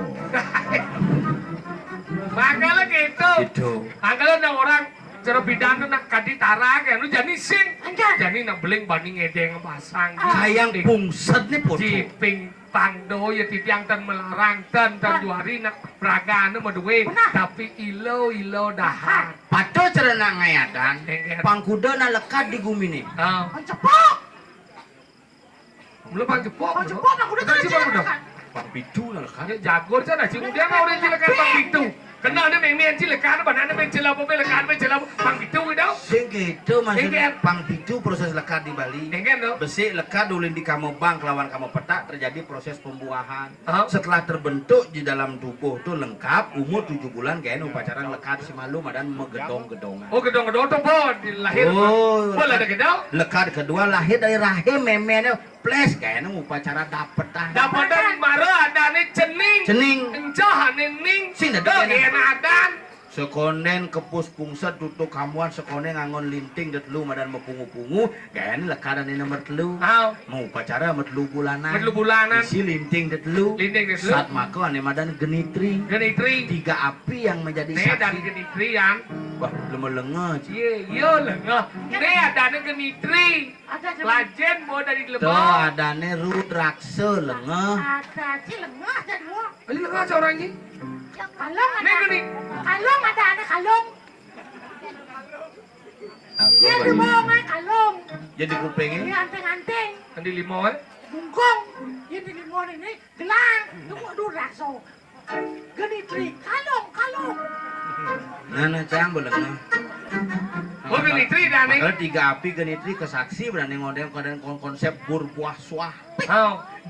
Makanya gitu. Gitu. Angkala nak orang cara pidan tu nak kadi tara kan. Lu jani sing. Enggak. Jani nak beling bani ngedeng pasang. Kayang pungset ni foto. Jiping pando ya titiang ten melarang ten, ten juari nak beragane madue. Benar. Tapi ilo-ilo dahar. Patut cara nak ngayadan. Enggak. Pangkuda nak lekad di gumi ni. Ah. Mencepok. Mula pang jepok. Pang jepok, pang kuda. Pang pitu lah lekat. Ya, jago saja, cing. Dia mau orang cilekan pang pitu. Kena ada main-main cilekan, apa nak main cila apa, main lekan, main cila apa, pang pitu gitu. Sing gitu, maksud pang pitu proses lekat di Bali. Besik lekat ulin di kama bang kelawan kama petak terjadi proses pembuahan. Setelah terbentuk di dalam tubuh tu lengkap, umur tujuh bulan gaen upacara lekat si malu madan megedong-gedongan. Oh, gedong-gedong tu apa? Dilahir. Oh, lekat kedua lahir dari rahim memene. Plus gaen upacara dapetan. Dapetan mara adane cening. Cening. Encah ane ning. Sing dadi gaen adan. Sekonden kepus pungset tutuk kamuan sekonden ngangon linting detelu madan mepungu-pungu, gaen lekat ane nomor telu. Mau upacara metelu bulanan. Metelu bulanan. Isi linting detelu. Linting detelu. Sat maka ane madan genitri. Genitri. Tiga api yang menjadi saksi. Genitri, Yan. Wah, lema lenga, Ci. Iya, iya, lenga. Ne adane genitri. Ada je. Lajen bawa dari lema. Tuh, adane rudraksa lenga. Ada je lenga ada dua. Ini lenga seorang ini. Kalung ada. Kalung ada, ada kalung. Dia di bawah kalung. Jadi kuping ini. Dia anting-anting. Yang di lima, eh? Bungkung. Dia di lima ini gelang. Tunggu dulu raso. Genitri, kalung, kalung. Nah, nah, cang boleh nah. Oh, genitri dah ni. Kalau tiga api genitri kesaksi berani ngodeng konsep, konsep burbuah suah.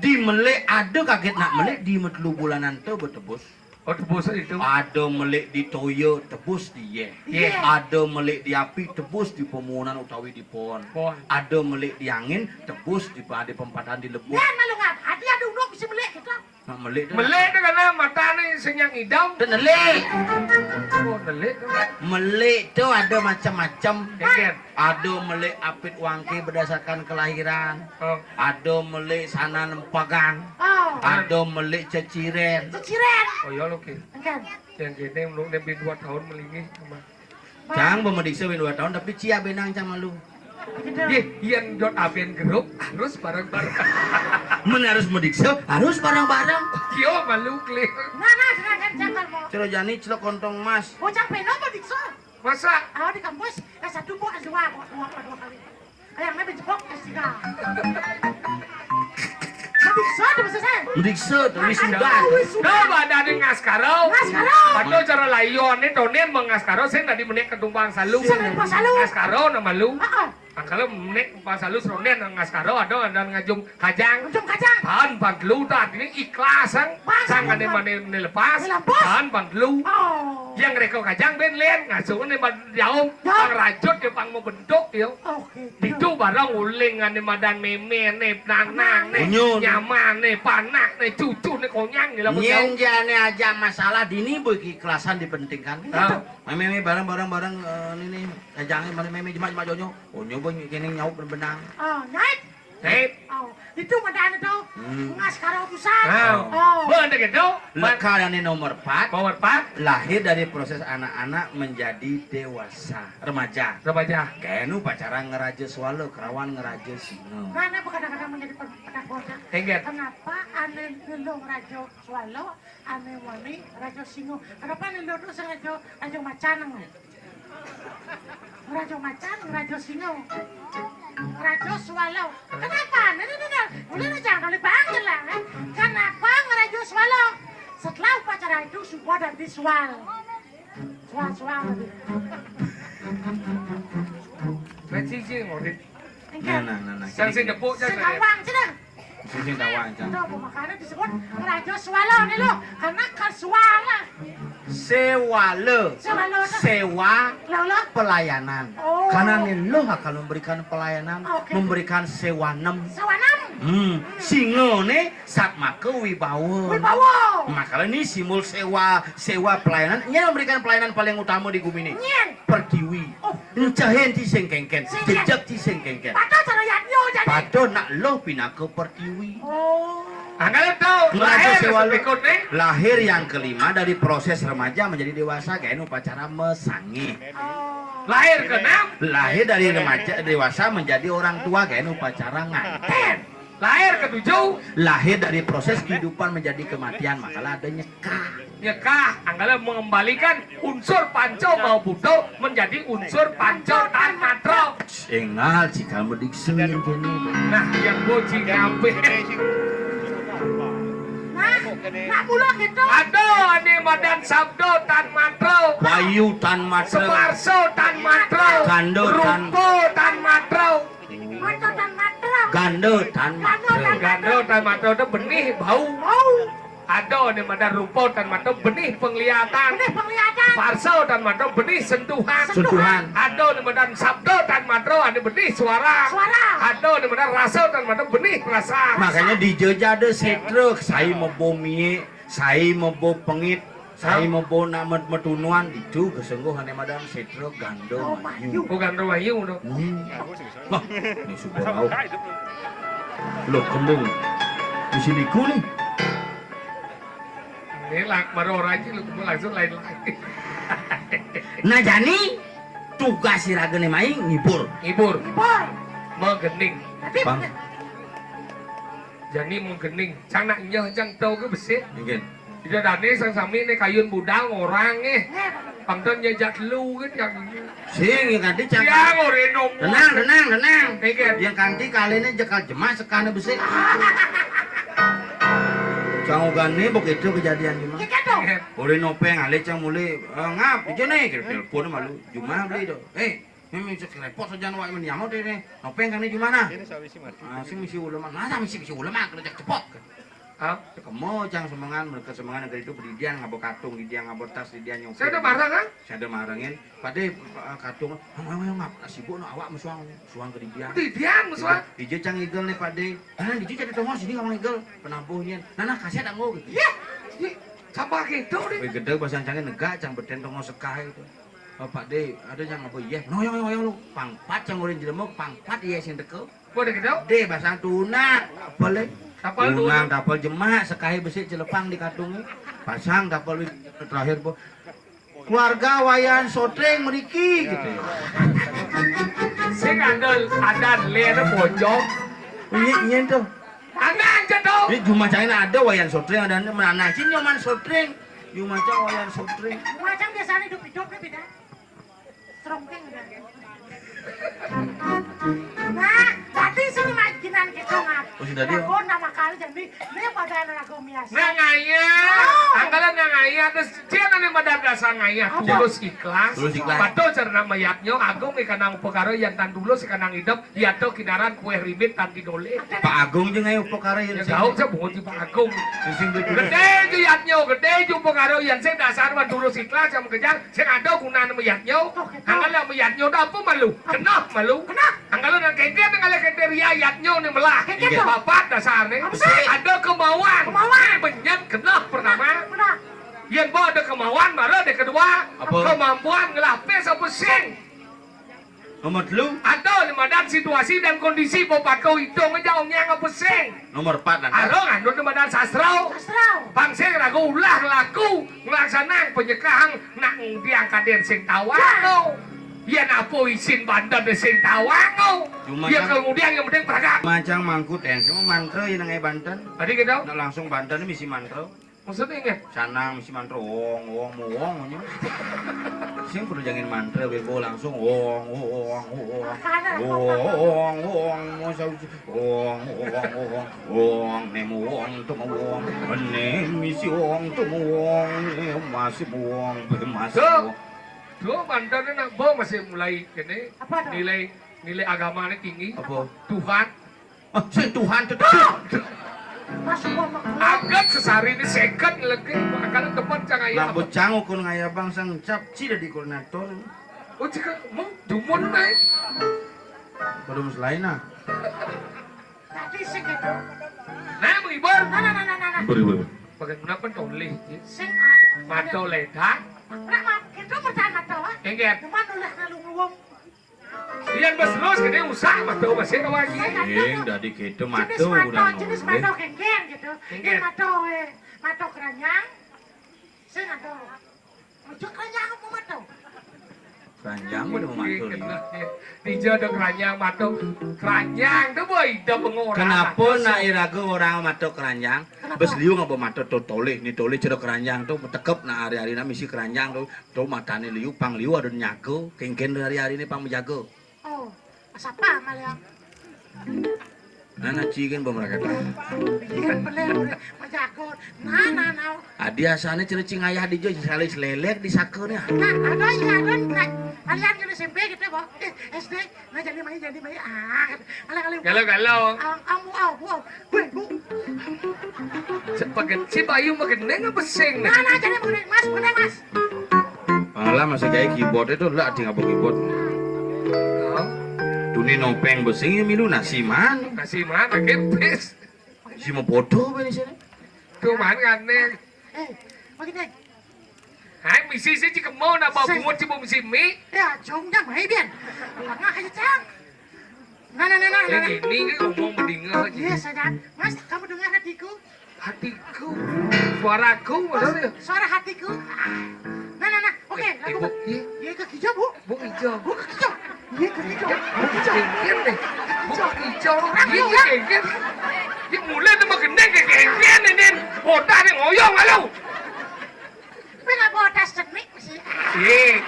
Di melik ada kaget nak melik di metelu bulanan tu betebus. Oh, tebus itu. Ada melik di toya tebus di ye. Ye. Ada melik di api tebus di pemunan utawi di pohon. Pohon. Ada melik di angin tebus di, di pempatan di lebuh. Ya, malu ngap. Ada ada unduk bisa melik kita. Nak melik tu. Melik tu karena mata ni senyang idam. Tu nelik. Oh, nelik tu. Melik tu ada macam-macam. Engken. Ada melik apit wangke berdasarkan kelahiran. Oh. Ada melik sanan empagan. Oh. Ada melik ceciren. Ceciren. Oh, ya lo ke. Engken. Yang kene menurut bin dua tahun melingih sama. Cang bemediksa bin dua tahun tapi cia benang cang malu. Ye, yang dot aben grup harus bareng-bareng. Men harus mediksa harus bareng-bareng. Kio malu klir. Nah, nah, sedangkan cang kalau mau. Cero jani celok kontong emas. Bocah peno mediksa. Masa? Awak di kampus, S satu buat dua, buat dua, buat dua kali. Yang lebih jebok S tiga. Diksa to maksud saya. Diksa to wisuda. Wisuda. Nah, badane ngaskara. Ngaskara. Padahal cara layone tonen mengaskara sing dadi menek ketumpang salu. Sing ketumpang salu. Ngaskara nama lu. Heeh. Angkala menek ketumpang salu seronen ngaskara ada ada ngajum kajang. Ngajum kajang. Tan pantlu ta artine ikhlas sang. Sang ane mane ne lepas. Lepas. Tan pantlu. Oh. Yang reka kajang ben len ngasuh ne jaum. Jaum. Pang rajut ya pang membentuk ya. Oh. Ditu barang uling ane madan meme ne, nanang ne, nyaman ne, panak ne, cucu ne, konyang ne, lamun nyen jauh. Jane aja masalah dini bagi kelasan dipentingkan. Ah. Meme, meme, bareng, bareng, bareng, eh, ini nih, jangan meme, meme, jemak, jemak, jonyo. Onyo, bang, kene nyaup benang. Oh, naik. Naik. Oh, itu madan itu. Hmm. Ngaskara utusan. Ah. Oh. Bener gitu. Leka dan nomor empat. Nomor empat. Lahir dari proses anak-anak menjadi dewasa. Remaja. Remaja. Kenu pacaran ngeraja swala, kerawan ngeraja singa. Mana apa kadang-kadang menjadi per-, petak kota? Enggak. Kenapa ane ngeluh raja swala, ane wani raja singa? Kenapa ane ngeluh terus raja, raja macan? Raja macan, raja singa. Raja swala. Kenapa? Nah, nah, nah, nah. Boleh lah, jangan boleh banget lah, eh. Kenapa ngeraja swala? Setelah upacara itu, suba dadi swal. Suang-suang tadi. Wis siji ngorit. Nah, nah, nah, nah. Sing, sing tepuk, sing tawang, sing. Sing, sing tawang, Cang. Itu apa makanya disebut Raja Swala nih lo? Karena kasuala. Sewala. Sewala apa? Sewa. Lo, lo. Pelayanan. Oh. Karena nih lo akan memberikan pelayanan, oke, memberikan sewa nem. Sewa nem. Hmm. Singa nih Satmaka wibawa. Wibawa. Makanya ini simbol sewa, sewa pelayanan. Ini memberikan pelayanan paling utama di gumi ini. Nyen. Pertiwi. Oh. Encehin ti sing kengken, sing kengken. Jejak ti sing kengken. Padha cara yadnya jadi. Padha nak lo pinaka pertiwi. Oh. Angkal to, lahir sewa lo. Berikut nih. Lahir yang kelima dari proses remaja menjadi dewasa, gawe upacara mesangih. Oh. Lahir keenam. Lahir dari remaja dewasa menjadi orang tua, gawe upacara nganten. Lahir ketujuh. Lahir dari proses kehidupan menjadi kematian, makalah ada nyekah. Nyekah, angkala mengembalikan unsur panca mau buta menjadi unsur panca tan matra. Engal cikal mediksa yang kene. Nah, yang boci ngampe. Nah, nak mula gitu. Ada ane madan sabda tan matra. Wayu tan matra. Semarsa tan matra. Ganda tan. Rupa tan matra. Mata tan matra. Ganda tan matra. Ganda tan matra. Ganda tan matra tu benih bau. Bau. Ada ni madan rupa tan matra benih penglihatan. Benih penglihatan. Sparsa tan matra benih sentuhan. Sentuhan. Ada ni madan sabda tan matra ane benih suara. Suara. Ada ni madan rasa tan matra benih rasa. Makanya di jeja ada setra, sai mebo mie, sai mebo pengit, sai mebo nak met-, metunuan, itu kesungguhane madan setra ganda. Oh, mayu. Mayu. Oh, ganda mayu tu. Hmm. Wah, ini sudah tahu. Lo kembung. Di sini ku ni. Ini lang-, baru orang aja lo kembung langsung lain-lain. Nah, jani tugas iragane mai ngibur. Ngibur. Ngibur. Menggening. Bang. Jani menggening. Cang nak nyeh, cang tau ke besit. Nggih. Ida dane sang sami ne kayun budal ngorang eh. Pangton nyejak lu ke tiang. Sing, yang kanti cang. Tiang ore nom. Tenang, tenang, tenang. Nggih. Yang kanti kali ini jekal jemas sekane besit. Cang ogane begitu kejadian gimana? Nggih, gitu. Ore nopeng ale cang mulai, eh, ngap, ijo ne, kira telepon malu. Jumah beli do. Eh, Mimi cek repot saja wak men nyamot ini. Nopeng kami di mana? Ini sawisi mati. Ah, sing misi ulama. Masa misi, misi ulama kerja cepot. Hah? Kemo cang semengan, mereka semengan negeri itu bedidian ngabo katung, didian ngabo tas, didian nyopeng. Saya ada marah kan? Saya ada marengin. Pade, eh, katung, "Ayo, ayo, ngap, sibuk no awak mesuang, suang ke didian." Didian mesuang? Ijo cang igel nih pade. Nah, ijo jadi tongos ini ngomong igel, penabuhnya. Nah, nah, kaset anggo gitu. Iya. Ih, sampah gitu nih. Wih, gede bahasa cangnya negak, cang beten tongos sekah itu. Oh, Pak De, ada yang apa? Iya. No, yo, yo, yo, lu. Pangpat yang urin jelema, pangpat iya sing teko. Apa ada gitu? De, basang tunak. Apa le? Tapal tunak, tunak. Tapal jemak, sekahe besi celepang di katunge. Pasang tapal wis terakhir, Bu. Keluarga Wayan Sotring mriki gitu. Sing ada, ada le, ada pojok. Iya, iya tuh. Ada aja tuh. Ini cuma cangin ada Wayan Sotring, ada menanang. Sini Nyoman Sotring. Cuma cang Wayan Sotring. Macam biasanya hidup-hidup nih beda. Serongkeng udah. Nah, dadi sing majikan kita, Mat. Oh, sing dadi, ya? Raga nama kali jadi, ini pada raga miasa. Nah, ngayah. Oh. Anggalan nah ngayah, terus cén ané madan dasar ngayah. Apa? Tulus ikhlas. Tulus ikhlas. Patuh cara mayatnya, agung ikanang upakara yan tan tulus ikanang idep, yata kinaran kuéh rimit tan didolé. Pak Agung jeung ayo upakara yan. Ya, sing jauh, saya bungut di Pak Agung. Sing gedé ju yatnya, gedé ju upakara yan sing dasar mah tulus ikhlas sama kejar. Sing ada gunaan sama yatnya. Oh, gitu. Anggalan sama yatnya, udah apa malu? Kenah malu? Kenah. Anggalan yang kéngkén, anggalan kéngkén ria yatnya nih melah. Kéngkén tuh. Bapak dasarnya. Apa sih? Ada kemauan. Kemauan. Benyet kenah pertama. Kenah. Yén ba ada kemauan, baru ada kedua. Apa? Kemampuan ngelapis apa sing. Nomor telu. Ada di madan situasi dan kondisi ba patuh hitung aja ong yang apa sing. Nomor empat, Lantas. Aro ngandut di madan sastra. Sastra. Bangsa raga ulah laku ngelaksanang penyekahang nak ngudi angkadén sing tawang. Ya. Tuh. Yén apa isin banten sing tawang. Tuh. Cuma ya kan kalau ngudi yang penting peragak. Macang mangkut yang cuma mantra yang ngai banten. Tadi kita. Nak langsung banten misi mantra. Maksudnya ingat? Sanang misi mantra wong wong wong wong. Sing perlu jangin mantra bebo langsung wong wong wong. Wong wong wong. Wong wong wong. Wong, nemu wong, temu wong, nemu si wong, temu wong, nemu masih wong, be masih wong. Tuh, tuh, mantannya nak bo masih mulai kene. Apa tuh? Nilai, nilai agamanya tinggi. Apa? Tuhan. Ah, sing Tuhan tuh. Masuk gua mah. Agak sesari ini seket lagi, makanya teman jangan ya. Nak bocah ngukun ngaya bangsa ngecap, ci dari koordinator. Oh, cika, mau dumun naik. Belum selain nah. Tadi sing gitu. Nah, menghibur. Nah, nah, nah, nah, nah, nah. Beri, beri. Bagaimana pun tolih, Ci? Sing, ah. Mata ledak. Nah, maaf, kita percaya mata, Wak. Enggak. Cuma nulis lalu ngomong. Iyan bes terus, gede usah, mata masih kawan, Ci. Sing gitu. Ing, dadi gitu, jenis mata mata, udah jenis nulis. Mata kengkeng gitu. Kengkeng. Ini mata, eh, mata keranjang. Sing ada. Ojo keranjang apa mata? Keranjang udah mau mantul. Dija ada keranjang mata. Keranjang tuh boy, ida pengorang. Kenapa nak iraga orang mata keranjang? Kenapa? Bes liu ngapa mata tuh toleh, ni toleh cerita keranjang tuh tekep nak hari-hari nak misi keranjang tuh. Tuh matane liu, pang liu ada nyaga, kengken hari-hari ini pang menjaga. Oh, siapa malah? Nah, nah, ci kan pemerkata. Iya, bener, bener. Majago. Nah, nah, nah. Adi asane ciri cing ayah di jo, salis lelek di sakene. Nah, ada, iya, ada. Nah, kalian kan S M P gitu, Bo. Eh, S D. Nah, jadi main, jadi main. Ah, kalian, kalian. Galau, galau. Am, am, wow, wow. Weh, Bu. Cepat, si Bayu mageneng apa sing? Nah, nah, jadi mageneng, Mas, mageneng, Mas. Alah, masih kayak keyboard itu lah, ada apa keyboard? Oh. Tuni nopeng besing ya milu nasi man. Nasi man, pakai pis. Si mau foto apa di sini? Tuh man kan nih. Eh, begini. Hai, misi sih cik mau nambah bungut cik mau misi mi. Ya, jongnya mai bian. Tengah aja cang. Nah, nah, nah, nah, nah. Ini, ini ngomong mendingan aja. Iya, sadar. Mas, kamu dengar hatiku? Hatiku. Suaraku maksudnya. Suara hatiku. Ah. Nah, nah, nah. Oke, eh, lagu Bu. Iya. Iya, ke hijau, Bu. Bu hijau. Bu ke hijau. Iya, ke hijau. Bu hijau. Kengken nih. Bu hijau. Iya, kengken. Ini mulai tuh makin deh ke kengken ini. Odah nih ngoyong lalu. Tapi nggak bawa tas cermin sih. Iya,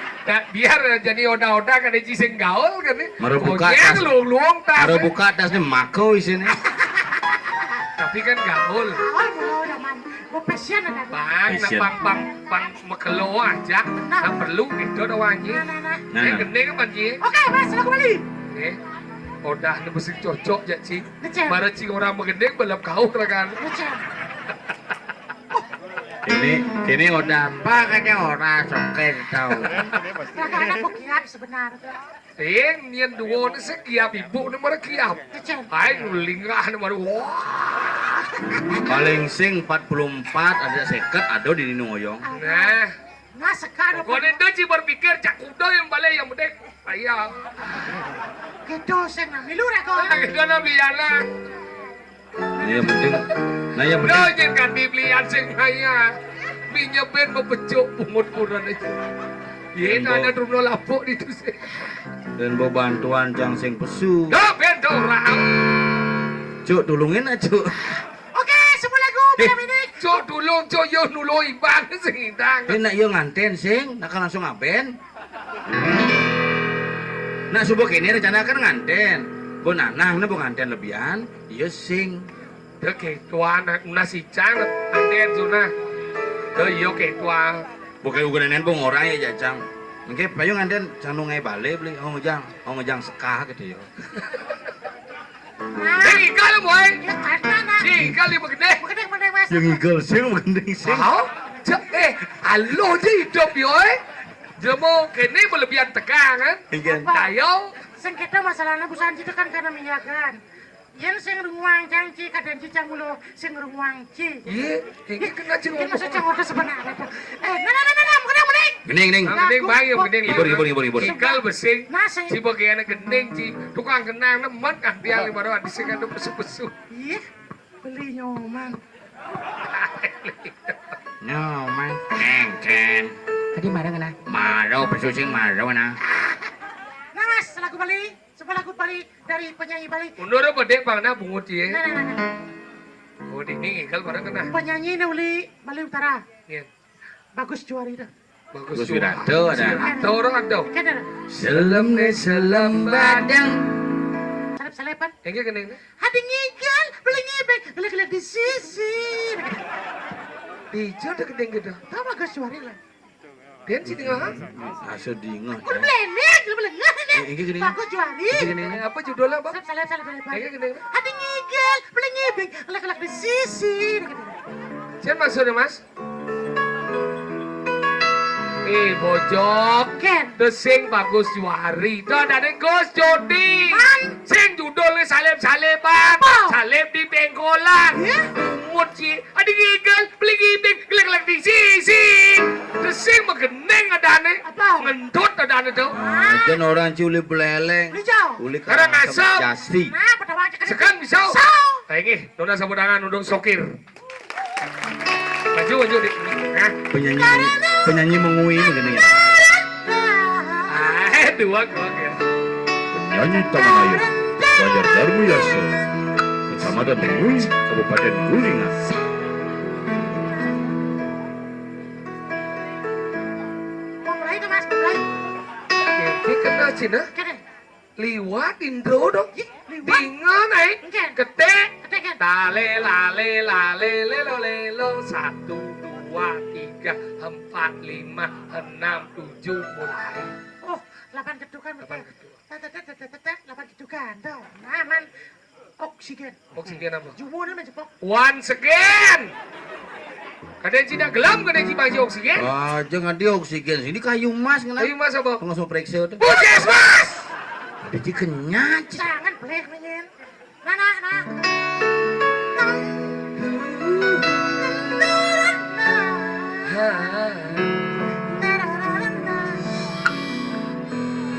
biar jadi oda-oda kada isi sing gaul kan nih. Mara buka tas. Luang-luang tas. Mara buka tas nih mako isine. Tapi kan gaul. Gaul, gaul, zaman. Mau passion ada. Pang, pang, pang, pang mekelo aja. Nah, perlu gitu ada wangi. Nah, nah, nah. Nah, nah. Gede kan wangi. Oke, Mas, lagu balik. Eh, odah nih mesti cocok ya, Ci. Ngecek. Mara Ci orang magendeng balap gaul kan. Ngecek. Ini, ini udah apa kata orang soke tahu. Anak-anak mau kiap sebenarnya. Eh, nian dua ni sekiap ibu ni mara kiap. Kecil. Hai, nulinggah ni mara. Wah. Paling sing empat puluh empat, ada seket, ada di Ninu Oyong. Nah. Nah, sekarang. Kau ni tu cik berpikir, cak kuda yang balik yang bedek. Ayah. Gitu, sing nak milu dah kau. Kita nak beli anak. Nah, yang penting, nah, yang penting. Nah, jangan dibelian sing kaya. Minyak ben mepecuk pungut kurang itu. Iya, ada rumah lapuk di tu sih. Dan bebantuan cang sing pesu. Dah, ben tu orang. Cuk, tulungin ah, Cuk. Oke, semua lagu eh, malam ini. Cuk, tulung, Cuk, yo nulo ibang sing hidang. Ben nak yo nganten sing, nak langsung aben. Nah, suba kéné rencana kan nganten. Bo nanah, nah, bo nganten lebihan, ya sing. Dek kéto anak, nah, sicang, nganten sunah. Dek, iya kéto. Bukan ukuran nén bo ngorang ya, Jang. Engké payu nganten, cang nu ngaé balé beli, oh, ngejang, oh, ngejang sekah gitu ya. Sing igal, boy. Ya, karena, nah. Sing igal, dia begedé. Begedé, begedé, Mas. Sing igal, sing begedé, sing. Hah? Cek, eh, alo aja hidup, yo, eh. Jelema kéné berlebihan tegang, kan? Iya. Tayo. Sing kita masalahnya busan itu kan karena minyakan. Yén sing runguang cang ci, kadén ci cang ulo sing runguang ci. Iya, ini kena ci. Ini maksud cang udah sebenarnya tuh. Eh, nah, nah, nah, nah, nah, mending, mending. Gending, gending. Nah, gending, Bang, yo, gending. Hibur, hibur, hibur, hibur. Igal besing. Nah, sing. Ci bagian gending, ci. Tukang kenang nemen kan tiang lima doang di sing ada pesu-pesu. Iya, beli nyoman. Nyoman. Engken. Tadi marah kena. Marah, pesu sing marah, nah. Nah, Mas, lagu Bali. Coba lagu Bali dari penyanyi Bali. Mundur apa, Dek, Bang? Nah, bungut, ya. Nah, nah, nah, nah. Oh, di ini igal barang kena. Penyanyi ini uli Bali Utara. Iya. Bagus Juari dah. Bagus Juari. Ada, ada. Ada orang ada. Kan ada. Selem né, selem badeng. Salep-salepan. Enggak kena ini. Hadi ngigel, beli ngibeng, gelek-gelek di sisi. Hijau ada gedeng gitu. Tahu Bagus Juari lah. Dia sih tengah. Asa dingin. Kudu belendek, kudu belengah ini. Eh, ini gini. Bagus Juari. Ini gini. Apa judulnya, Bang? Salep, salep, salep, salep. Ini gini. Hadi ngigel, beli ngibeng, gelek-gelek di sisi. Siapa maksudnya, Mas? Eh, bojok. Ken. The sing Bagus Juari. Tuh, ada Gus Jodi. Man. Sing judulnya Salib-Saliban. Apa? Salib di pengkolan. Ya? Bungut sih. Ada ngigel, beli ngibeng, gelek-gelek di sisi. The sing mah gendeng adane. Apa? Ngendut adane tuh. Ah. Jan orang ci uli beleleng. Beli jauh. Uli karang asem. Jasti. Nah, pada wajah kena. Sekan bisa. So. Nah, ini, nona sapu tangan, undung sokir. Maju, maju, Dik. Nah. Penyanyi, penyanyi Mengwi ini gini ya. Ah, eh, dua, dua, ya. Penyanyi Taman Air, Banjar Darmo Yasa, Kecamatan Mengwi, Kabupaten Kuningan. Mau mulai tuh, Mas, mulai. Oke, oke, kena Cina. Kena. Liwat intro dong. Ih, liwat. Bingung, eh. Oke. Ketik. Ketik, kan? Tale, lale, lale, lelo, lelo. Satu, dua, tiga, empat, lima, enam, tujuh, mulai. Oh, delapan ketukan. Delapan ketukan. Tet, tet, tet, tet, tet, tet, delapan ketukan. Tuh, aman. Oksigen. Oksigen apa? Juwo nih menjepok. Once again. Kadang ci ndak gelem, kadang ci bangsi oksigen. Ah, jangan di oksigen. Ini kayu emas ngena. Kayu emas apa? Langsung periksa tuh. Puskesmas. Ada ci kenyat. Jangan boleh menyen. Nah, nah, nah.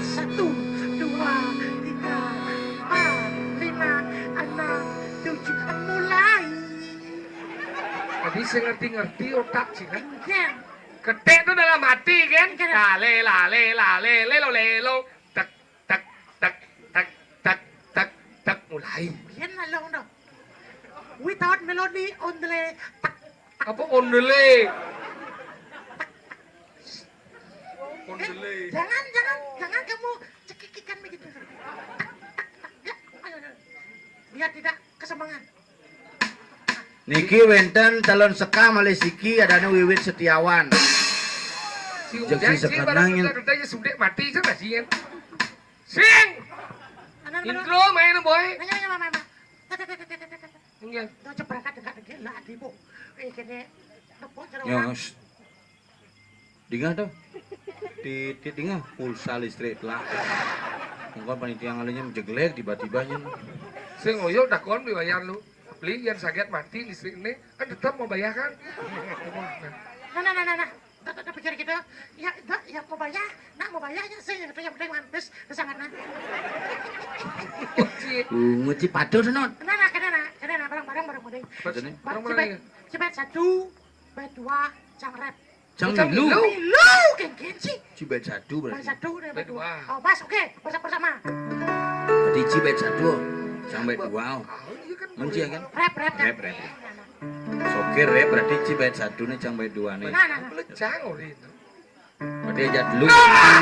Satu, dua, tiga, empat, lima, enam, tujuh, mulai. Tadi saya ngerti-ngerti otak sih kan. Enggak. Ketik tuh dalam hati kan. Enggak. Lale, lale, lale, lelo, lelo. Tek, tek, tek, tek, tek, tek, tek, mulai. Biar lah dong. Without melody, only tek. Apa ondele? Ondele. Eh, jangan, jangan, jangan kamu cekikikan begitu. Ya, ayo, ayo. Biar tidak kesemengan. Niki wénten calon sekam malih siki adané Wiwit Setiawan. Jeung si Sekenang. Sudek mati itu kasihan. Sing. Intro main, boy. Nanya, nanya, mama, mama. Enggak. Tuh, ceprakan dekat lagi lah, Adi, Bu. Eh, kene tepuk jero. Ya, orang. Dingah tuh. Di, di dingah pulsa listrik telah. Mungkin panitia ngalinya menjeglek tiba-tiba nyen. Sing ngoyo takon dibayar lu. Beli yang sakit mati listrik ini kan tetap mau bayar kan? Nah, nah, nah, nah, nah. Tetap, tetap pikir gitu. Ya, enggak, ya mau bayar, nak mau bayar ya sih, itu yang penting mantis di sana, nah. Nguci patur senot. Nah, nah, kena, nah, kena, nah, barang-barang, barang mending. Maksudnya? Barang, barang, cibet, ya. Cibet satu, bait dua, cang rep. Cang milu. Milu, geng-geng sih. Cibet satu berarti. Bait satu, bait dua. Bait dua. Oh, pas, oke, bersama-sama. Berarti cibet satu, cang bait dua. Oh, iya kan. Menci ya kan? Rep, rep, rep. Rep, rep. Sokir rep berarti cibet satu nih, cang bait dua nih. Nah, nah, nah. Lecang ori itu. Berarti aja dulu. Ah!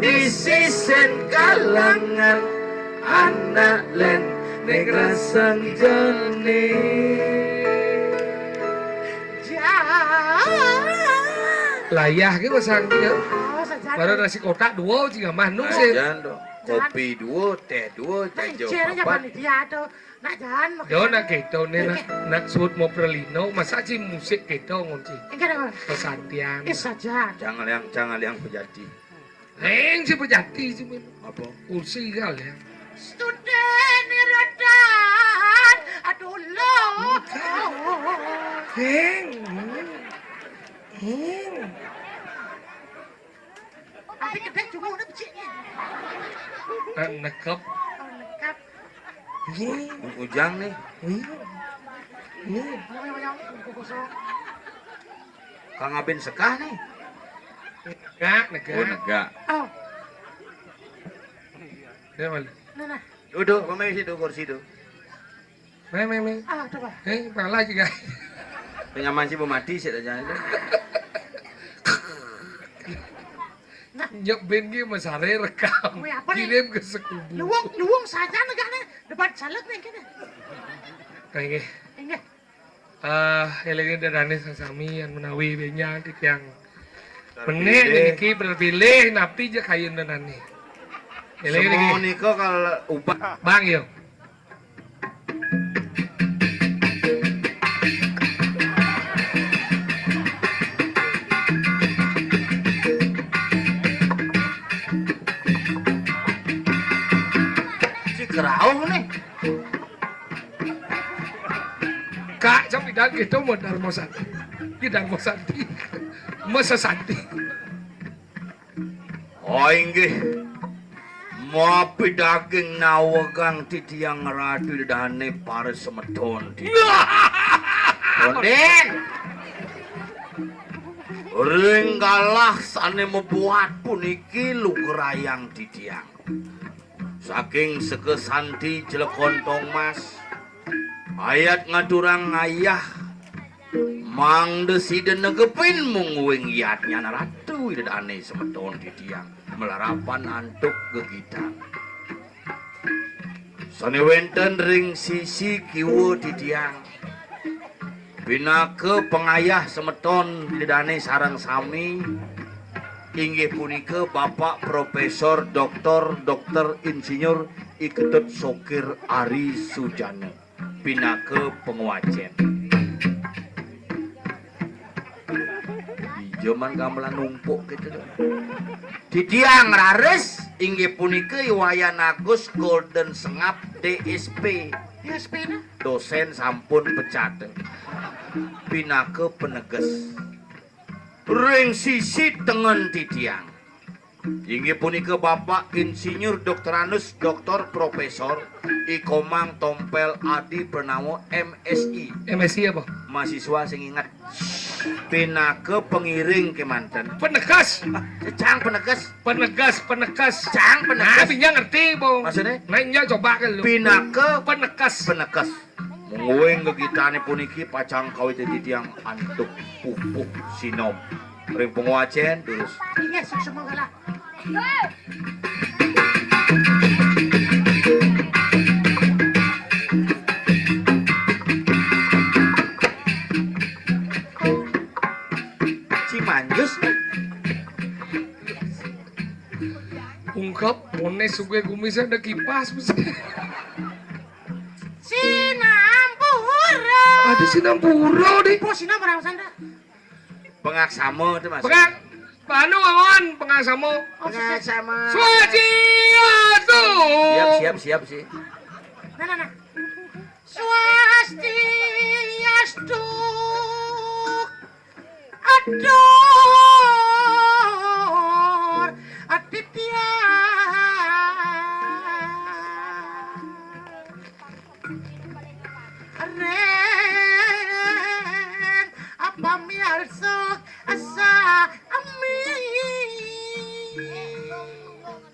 Isi sen kalangan anak lén ning rasang jane. Layah ki pasang ki ya. Oh, sajan. Baru nasi kotak dua, jing amah nu sih. Sajan to. Kopi dua, teh dua, jajo papat. Panitia to. Nak jan. Yo, nak keto ne, nak, nak suud mau pralino, masa ci musik keto ngunci. Enggak ada. Pesantian. Ih, sajan. Jangan yang, jangan yang pejati. Heng, ci pejati ci, Min. Apa? Kursi kal ya. Studi ni redan. Aduh lo. Heng. Heng. Tapi gedek cuma udah becik ni. Eh, nekep. Oh, nekep. Heng. Ujang nih. Heng. Heng. Kang Abin sekah nih. Negak, negak. Oh, negak. Oh. Ya, Mal. Nah, nah. Duduk, pamai situ, kursi tu. Meh, meh, meh. Ah, coba. Eh, pala juga. Penyaman si pemati sih aja itu. Nah. Nyep ben ki mesare rekam. Weh, apa nih? Kirim ke sekubu. Luwung, luwung saja negakne. Debat caleg nih kene. Nggih. Nggih. Ah, elinge dadane sami yan menawi benjang titiang. Menek niki berpilih napi je kayun dadane. Elinge niki. Semua nika kalau ubah. Bang yo. Si kerauh nih. Kak, cok idan gitu mau Darmo Santi. Idan mau Santi. Masa Santi. Oh, inggih. Mapidaging nawegang titiang ratu dane para semeton titiang. Konden. Ring galah sane mebuat puniki lugrayang titiang. Saking Seka Santi Jelekon Tongmas, ayat ngaturang ayah, mangda sida negepin mungguing yadnyan ratu ida dane semeton titiang malarapan antuk gegitan. Sane wenten ring sisi kiwa titiang, pinaka pangayah semeton ida dane sareng sami, inggih punika Bapak Profesor Doktor Doktor Insinyur I Ketut Sokir Ari Sujana pinaka pangwacen. Ijo man gamelan numpuk gitu tuh. Titiang raris inggih punika I Wayan Agus Golden Sengap D S P. D S P nah? Dosen sampun pecat. Pinaka peneges. Ring sisi tengen titiang. Inggih punika Bapak Insinyur Doktor Anus Doktor Profesor I Komang Tompel Adi Pranawa M Si. M Si apa? Mahasiswa sing inget. Pinaka pengiring kemanten. Penegas. Cang peneges. Penegas, penegas. Cang peneges. Nah, pinya ngerti, Bung. Maksudnya? Nah, iya coba ke lu. Pinaka penegas. Penegas. Mungguing gegitane puniki pacang kawit titiang antuk pupuh sinom. Ring pangwacen terus. Inggih, suksma galah. Cimanjus nih. Ungkep, mone suge kumisnya ada kipas mesti. Sinampura. Ada sinampura, deh. Bos, sinampura, Sandra. Pengaksama itu, Mas. Pengak-, anu, awan, pengaksama. Oh, pengaksama. Swastiastu. Siap, siap, siap, sih. Nah, nah, nah. Swastiastu. Atur aditya. Ring pamiarsa sami.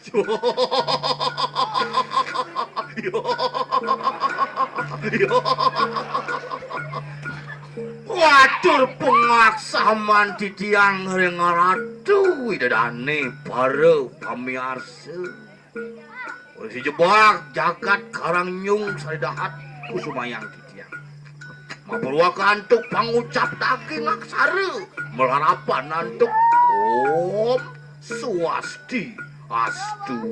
Yo. Yo. Yo. Watur pung Ngaksaman titiang ring Ratu Ida Dane para pamiarsa. Uli jebag jagat Karangnyung saridahat kusumayang titiang. Mapurwaka antuk pangucap daging aksara malarapan antuk Om Swasti Astu.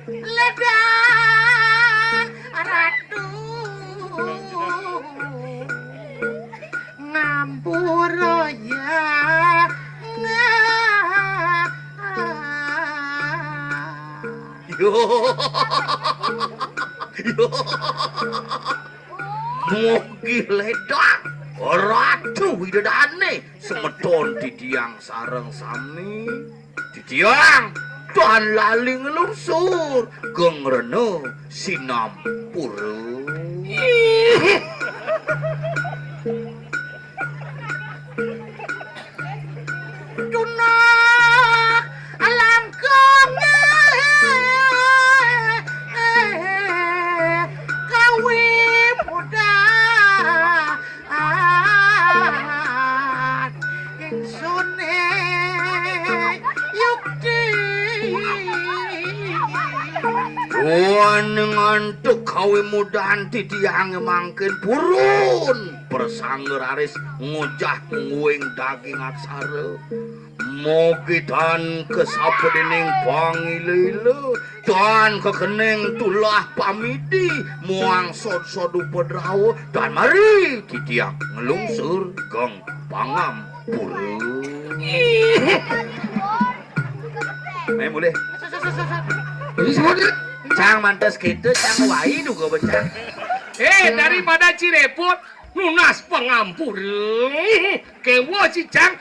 Ledang Ratu ngampura ya. Yo. Yo. Mugi ledang Ratu Ida Dane semeton titiang sareng sami. Titiang tan lali nglungsur geng rena sinampura. Tunah langkung kawi muda ingsun yukti. Duaning antuk kawimudan titiange mangkin purun prasangga raris ngojah nguing daging aksara. Mogi tan kasapadening pangila-ila, tan kakening tulah pamidi, muang sod-sod upadrawa, tan mari titiang nglungsur geng pangampura. Mai mulih. Cang mantes kita, cang wai duga becang. Eh, daripada ci repot, nunas pangampura. Kewa ci cang.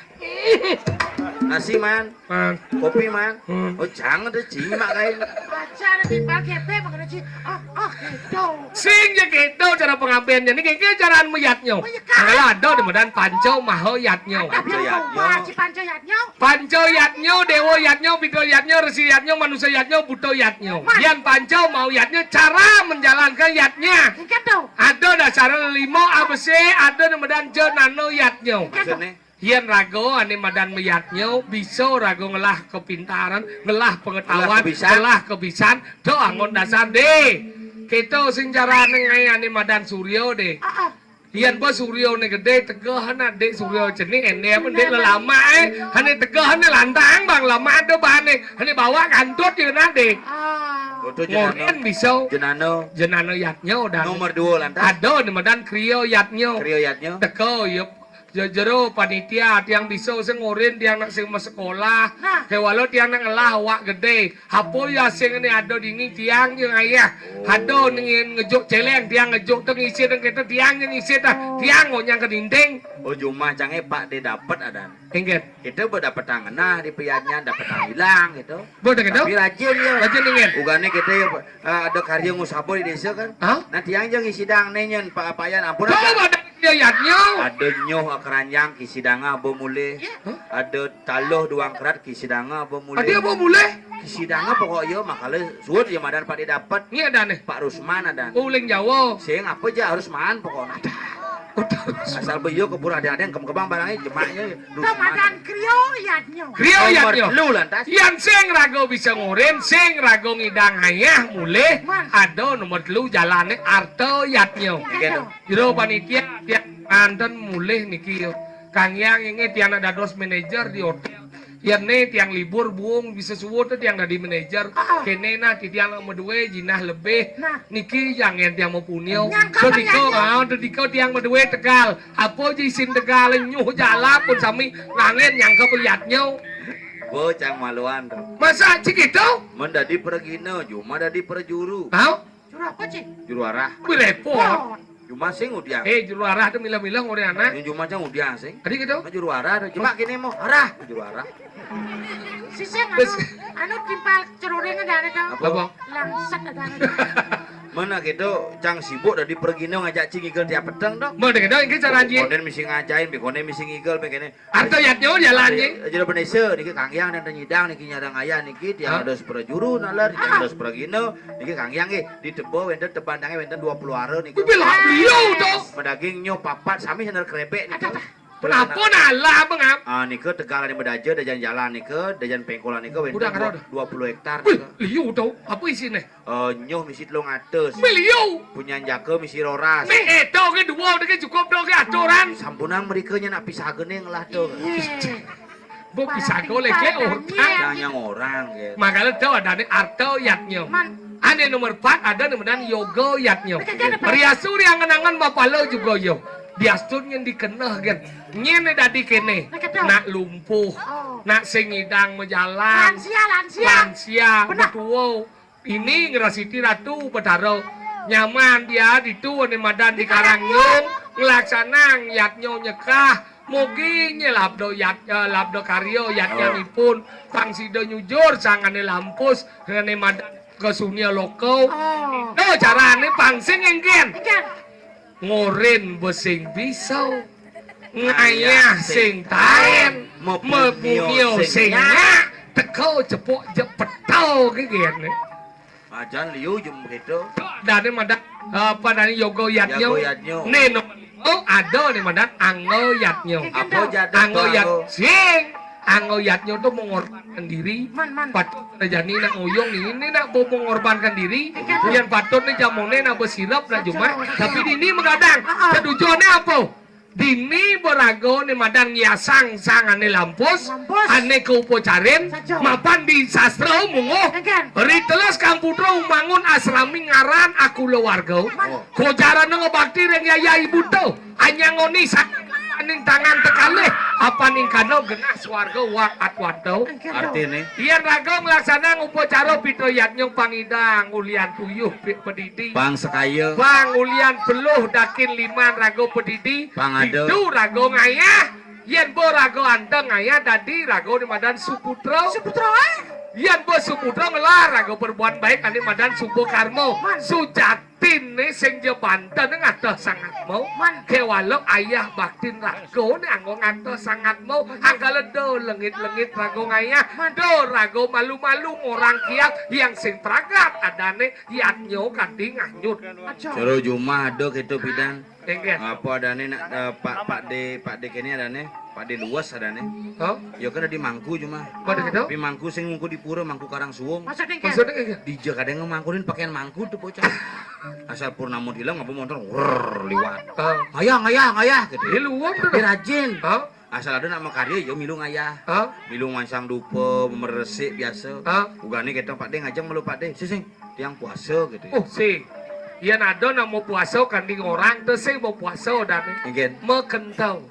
Nasi, Man. Man. Kopi, Man. Hmm. Oh, jangan ada ci mak kain. Aja ada timpal kepe, makanya ci. Ah, ah, gitu. Sing ja gitu cara pengabénnya. Niki, niki cara mayatnya. Oh, iya, Kak. Kalau ada di medan panca maha yatnya. Ada Panca yatnya. Ci panca yatnya. Panca yatnya, dewa yatnya, bida yatnya, resi yatnya, manusia yatnya, buta yatnya. Mas. Yan panca mau yatnya, cara menjalankan yatnya. Ingat tuh. Ada dasar lima A B C, ada di medan jenana yatnya. Ingat tuh. Maksudnya? Yén raga ané madan mayatnya, bisa raga ngelah kepintaran, ngelah pengetahuan, ngelah kebisan, ngelah kebisan, to anggon dasar, Dé. Kéto sing carané ngaé ané madan surya, Dé. Heeh. Yén ba suryané gedé, tegehna, Dé, surya cenik, éndé apa, Dé, lelama, eh. Ané tegehna lantang, bang, lama ada bahané. Ané bawa kantut, ya, nah, Dé. Ah. Ngorin bisa. Jenana. Jenana yatnya, dan nomor dua, lantas. Ada, ané madan kriya yatnya. Kriya yatnya. Teka, ya. Je-, jero panitia, tiang bisa sing ngorin, tiang nak sing masekolah. Nah. Kéwala tiang nak ngelah awak gedé. Apa ya sing né ada dini tiang jeung ayah. Oh. Ada ning ngejuk céléng, tiang ngejuk to ngisit kéto, tiang jeung ngisit ah. Oh. Tiang ngonyang ke dinding. Oh, jumah cangé Pak Dé dapet adan. Inggih. Kita ba dapetang ngenah di piannya, dapetang ilang gitu. Ba kéto? Tapi rajin ya. Rajin inggih. Ugané kita ya, eh, ada karya ngusaba di desa kan. Hah? Nah, tiang jeung isidang né nyén Pak Apayan, ampun. Coba ada. Ada yatnya. Ada nyoh keranjang ki sidanga ba mulih. Ya. Hah? Ada taluh duang kerat ki sidanga ba mulih. Ada ba mulih? Ki sidanga pokok ya makala suud ya madan Pak Dé dapet. Nggih, ada nih. Pak Rusman ada. Uling Jawa. Sing apa ja harus maan pokoknya. Ada. Oh, terus. Asal ba ya kebur ada-ada yang kebang barangnya jemaknya. Rusman. Madan kriya yatnya. Kriya yatnya. Nomor telu lantas. Yan sing raga bisa ngorin, sing raga ngidang ayah mulih, Man. Ada nomor telu jalané arta yatnya. Nggih, tuh. Jero panitia, tiang manten mulih niki, yo. Kang Yang inggih tiang nak dados manajer di hotel. Yén né tiang libur buung bisa suud tiang dadi manajer. Ah, ah. Kéné nah titiang nak madué jinah lebih. Nah. Niki yang yén tiang mapunia. Nyangka. Sedika, ah, sedika tiang madué tegal. Apa ja isin tegal nyuh jala pun sami nangin nyangka yatnya. Ba cang maluan to. Masa cik itu? Men dadi pragina, jumah dadi prajuru. Hah? Juru apa, Cing? Juru arah. Wih, repot. Juma sing udiang. Eh, juru arah to milah-milah ngorin anak. Yang juma cang udiang sing. Adi gitu? Nah, juru arah to. Cuma gini mau arah juru arah. Sising anu, anu timpal ceruring ada anu to. Apa? Apa? Langsat ada anu to. Mana gitu, cang sibuk dadi pragina ngajak cing ngigel tiap peteng dong. Mana gitu, ini cara anjing. Konden misi ngajain, bi konden misi ngigel, bi kene. Arta yatnya jalan, anjing. Aja udah benese, niki kanggiang dan nyidang, niki nyarang ayah, niki tiang dados prajuru nalar, tiang dados pragina, niki kanggiang nggih. Di tebo wenten tebandange wenten dua puluh ara niki. Kuwi lah beliau dong. Medaging nyo papat sami sandal krebek niki. Kenapa nalah, Bang, am? Ah, nika tegal ane medaja, dajan jalan nika, dajan pengkolan nika wenten dua puluh hektar nika. Wih, liu tau. Apa isine? Eh, nyoh misi telung atus. Miliu. Punyan jaka misi roras. Meh, eh, to ke dua, to ke cukup, to ke aturan. Sampunang mereka nya nak pisah gene ngelah to. Bo pisah golek ke orang. Yang, yang orang, ya. Makanya to adane arta yatnya. Ane nomor empat ada ane medan yoga yatnya. Riasu riangan-angan mapala juga yo. Diastun yang dikeneh kan. Nyen dadi kene. Nak lumpuh. Nak sing ngidang majalan. Lansia, lansia. Lansia, betuo. Ini ngrasiti Ratu Betara. Nyaman dia ditu ane madan di Karangnyung, nglaksanang yatnya nyekah, mugi nyelabda yat, eh, labda karya yatnyanipun, pang sida nyujur sangane lampus, ane madan ke sunia loko. Oh. No, carane pang sing engken. Ngorin besing pisau, ngayah sing taen, mebunio sing nyak, teko cepok jepetau ke kene. Ajan liu jem begitu. Dane madan, apa dane yoga yatnya? Yoga yatnya. Nih, no, oh, ada nih madan anggo yatnya. Apa jatuh anggo yat? Sing. Anggo yatnya tuh mengorbankan diri. Man, man. Patut jani nak ngoyong ini nak mau mengorbankan diri. Yang patut nih jamone nak bersirap nak jumat. Tapi dini mengadang. Kedujone apa? Dini beraga ne madan ngiasang sangane lampus, ane kaupacarin, mapan di sastra munguh. Ri telas Kang Putra umangun asrami ngaran Akula Warga. Kojarane ngebakti ring yaya ibu to. Anyang oni sak aning tangan tekalih, apaning kana genah swarga wak atwata. Artine? Yen raga nglaksanang upacara pitra yatnya pangidang ulian tuyuh pi-, pedidi. Pang sekaya. Pang ulian peluh dakin liman raga pedidi. Pang ada. Ditu raga ngayah. Yen bo raga anteng ngayah dadi raga ni madan suputra. Suputra, eh? Yen bo suputra ngelar raga perbuatan baik ane madan suba karma. Sujat Tine sing ja banten ngateh sangat mau. Kewala ayah baktin raga ne anggo ngateh sangat mau. Angkala do lengit-lengit raga ngayah. Do raga malu-malu ngorang kiang yang sing pragat adane yatnya kanti nganyut. Cara jumah ada keto pidan. Apa adane nak, eh, Pak, Pak De, Pak De kene adane? Pade luas adane. Hah? Ya kan ada mangku cuma. Pada gitu? Tapi mangku sing mangku di pura, mangku Karang Suwung. Maksudnya kayak? Maksudnya kayak? Dija kadang ngemangkunin pakaian mangku tuh bocah. Asal purnama hilang apa motor wrrr liwat. Ah. Ngayah, ngayah, ngayah gitu. Dia luar tuh. Tapi rajin. Hah? Asal ada nak makarya ya milu ngayah. Hah? Milu mansang dupa, meresik biasa. Hah? Ugane kita Pak De ngajeng malu Pak De. Sing, sing, tiang puasa gitu. Oh, sing. Yen ada nak mau puasa kanding orang tuh sing mau puasa dan. Nggih. Mekentau.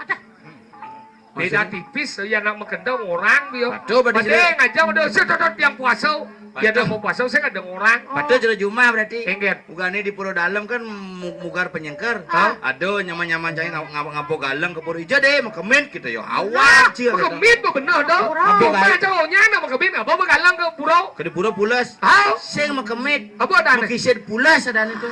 Beda tipis, ya nak mekentau orang dia. Patuh berarti. Pada ngajak udah sedot yang puasa. Dia ada mau puasa, saya ada orang. Patuh jero jumah berarti. Enggak. Ugane di Pura Dalem kan mu-, mugar penyengker. Hah? Ada nyaman-nyaman cai ngap-, ngap-, ngapo galeng ke Pura Ijo deh, makemit gitu ya. Awan cia gitu. Makemit mah bener dong. Ngapo galeng? Cowoknya anak makemit, apa galeng ke pura? Ke di pura pules. Hah? Sing makemit. Apa ada? Makisid pules ada itu.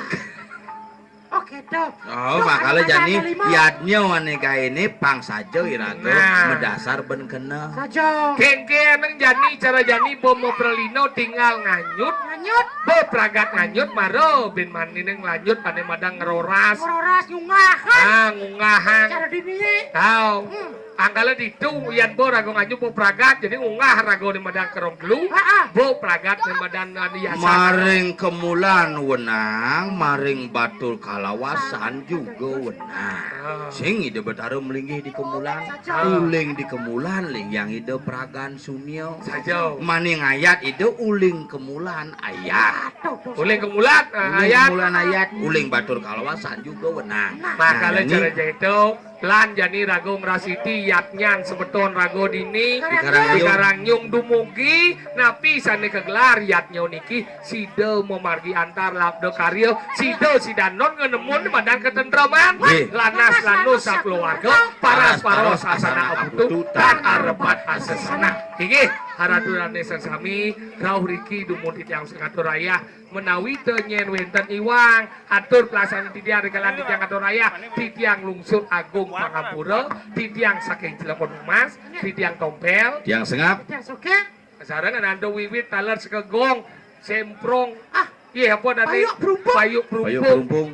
Oke, Dok. Oh, makala jani yadnya ane kaene pang saja iraga medasar ben kena. Saja. Kengke nang jani cara jani bomo pralino tinggal nganyut. Nganyut. Bo pragat nganyut maro bin mani ning lanjut pane madang ngeroras. Ngeroras ngungahan. Ah, ngungahan. Cara dini. Tau. Hmm. Angkala ditu, yan bo raga nganyup bo pragat, jadi ungah raga ni madan kerong telu, bo pragat ni madan anu yasan. Maring kemulan wenang, maring batur kalawasan juga wenang. Sing Ida Betara melinggih di kemulan, uling di kemulan, linggih Ida pragan sunia. Saja. Maning ayat Ida uling kemulan ayat. Uling kemulan, ah, uling ayat. Kemulan ayat, uling batur kalawasan juga wenang. Makala cara jahit tu. Lan jani raga ngrasiti yatnyan semeton raga dini di Karangyung. Di Karangyung dumugi napi sane kagelar yatnya niki sida mamargi antar labda karya, sida sidanon ngenemun madan ketentreman. Nggih. Lanas lanus sakulawarga, paras paros asana aputu, tan arepat asesana. Inggih. Haradurané sesami, rauh riki dumun titiang sing atur ayah, menawi teu nyén wénten iwang, atur pelaksana titiang rikala titiang atur ayah, titiang lungsur agung pangampura, titiang saking Cilegon Emas, titiang Tompel, Tiang Sengap. Tiang Sugih. Sareng ananda wiwit taler sekegong, semprong. Ah, iya apa tadi? Payuk Perumpung. Payuk Payuk Perumpung. Perumpung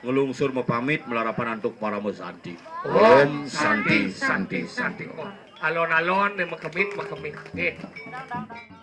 ngelungsur mapamit malarapan antuk parama santi. Om Santi, Santi, Santi. Oh, alon-alon nih makemit, makemit. Nih.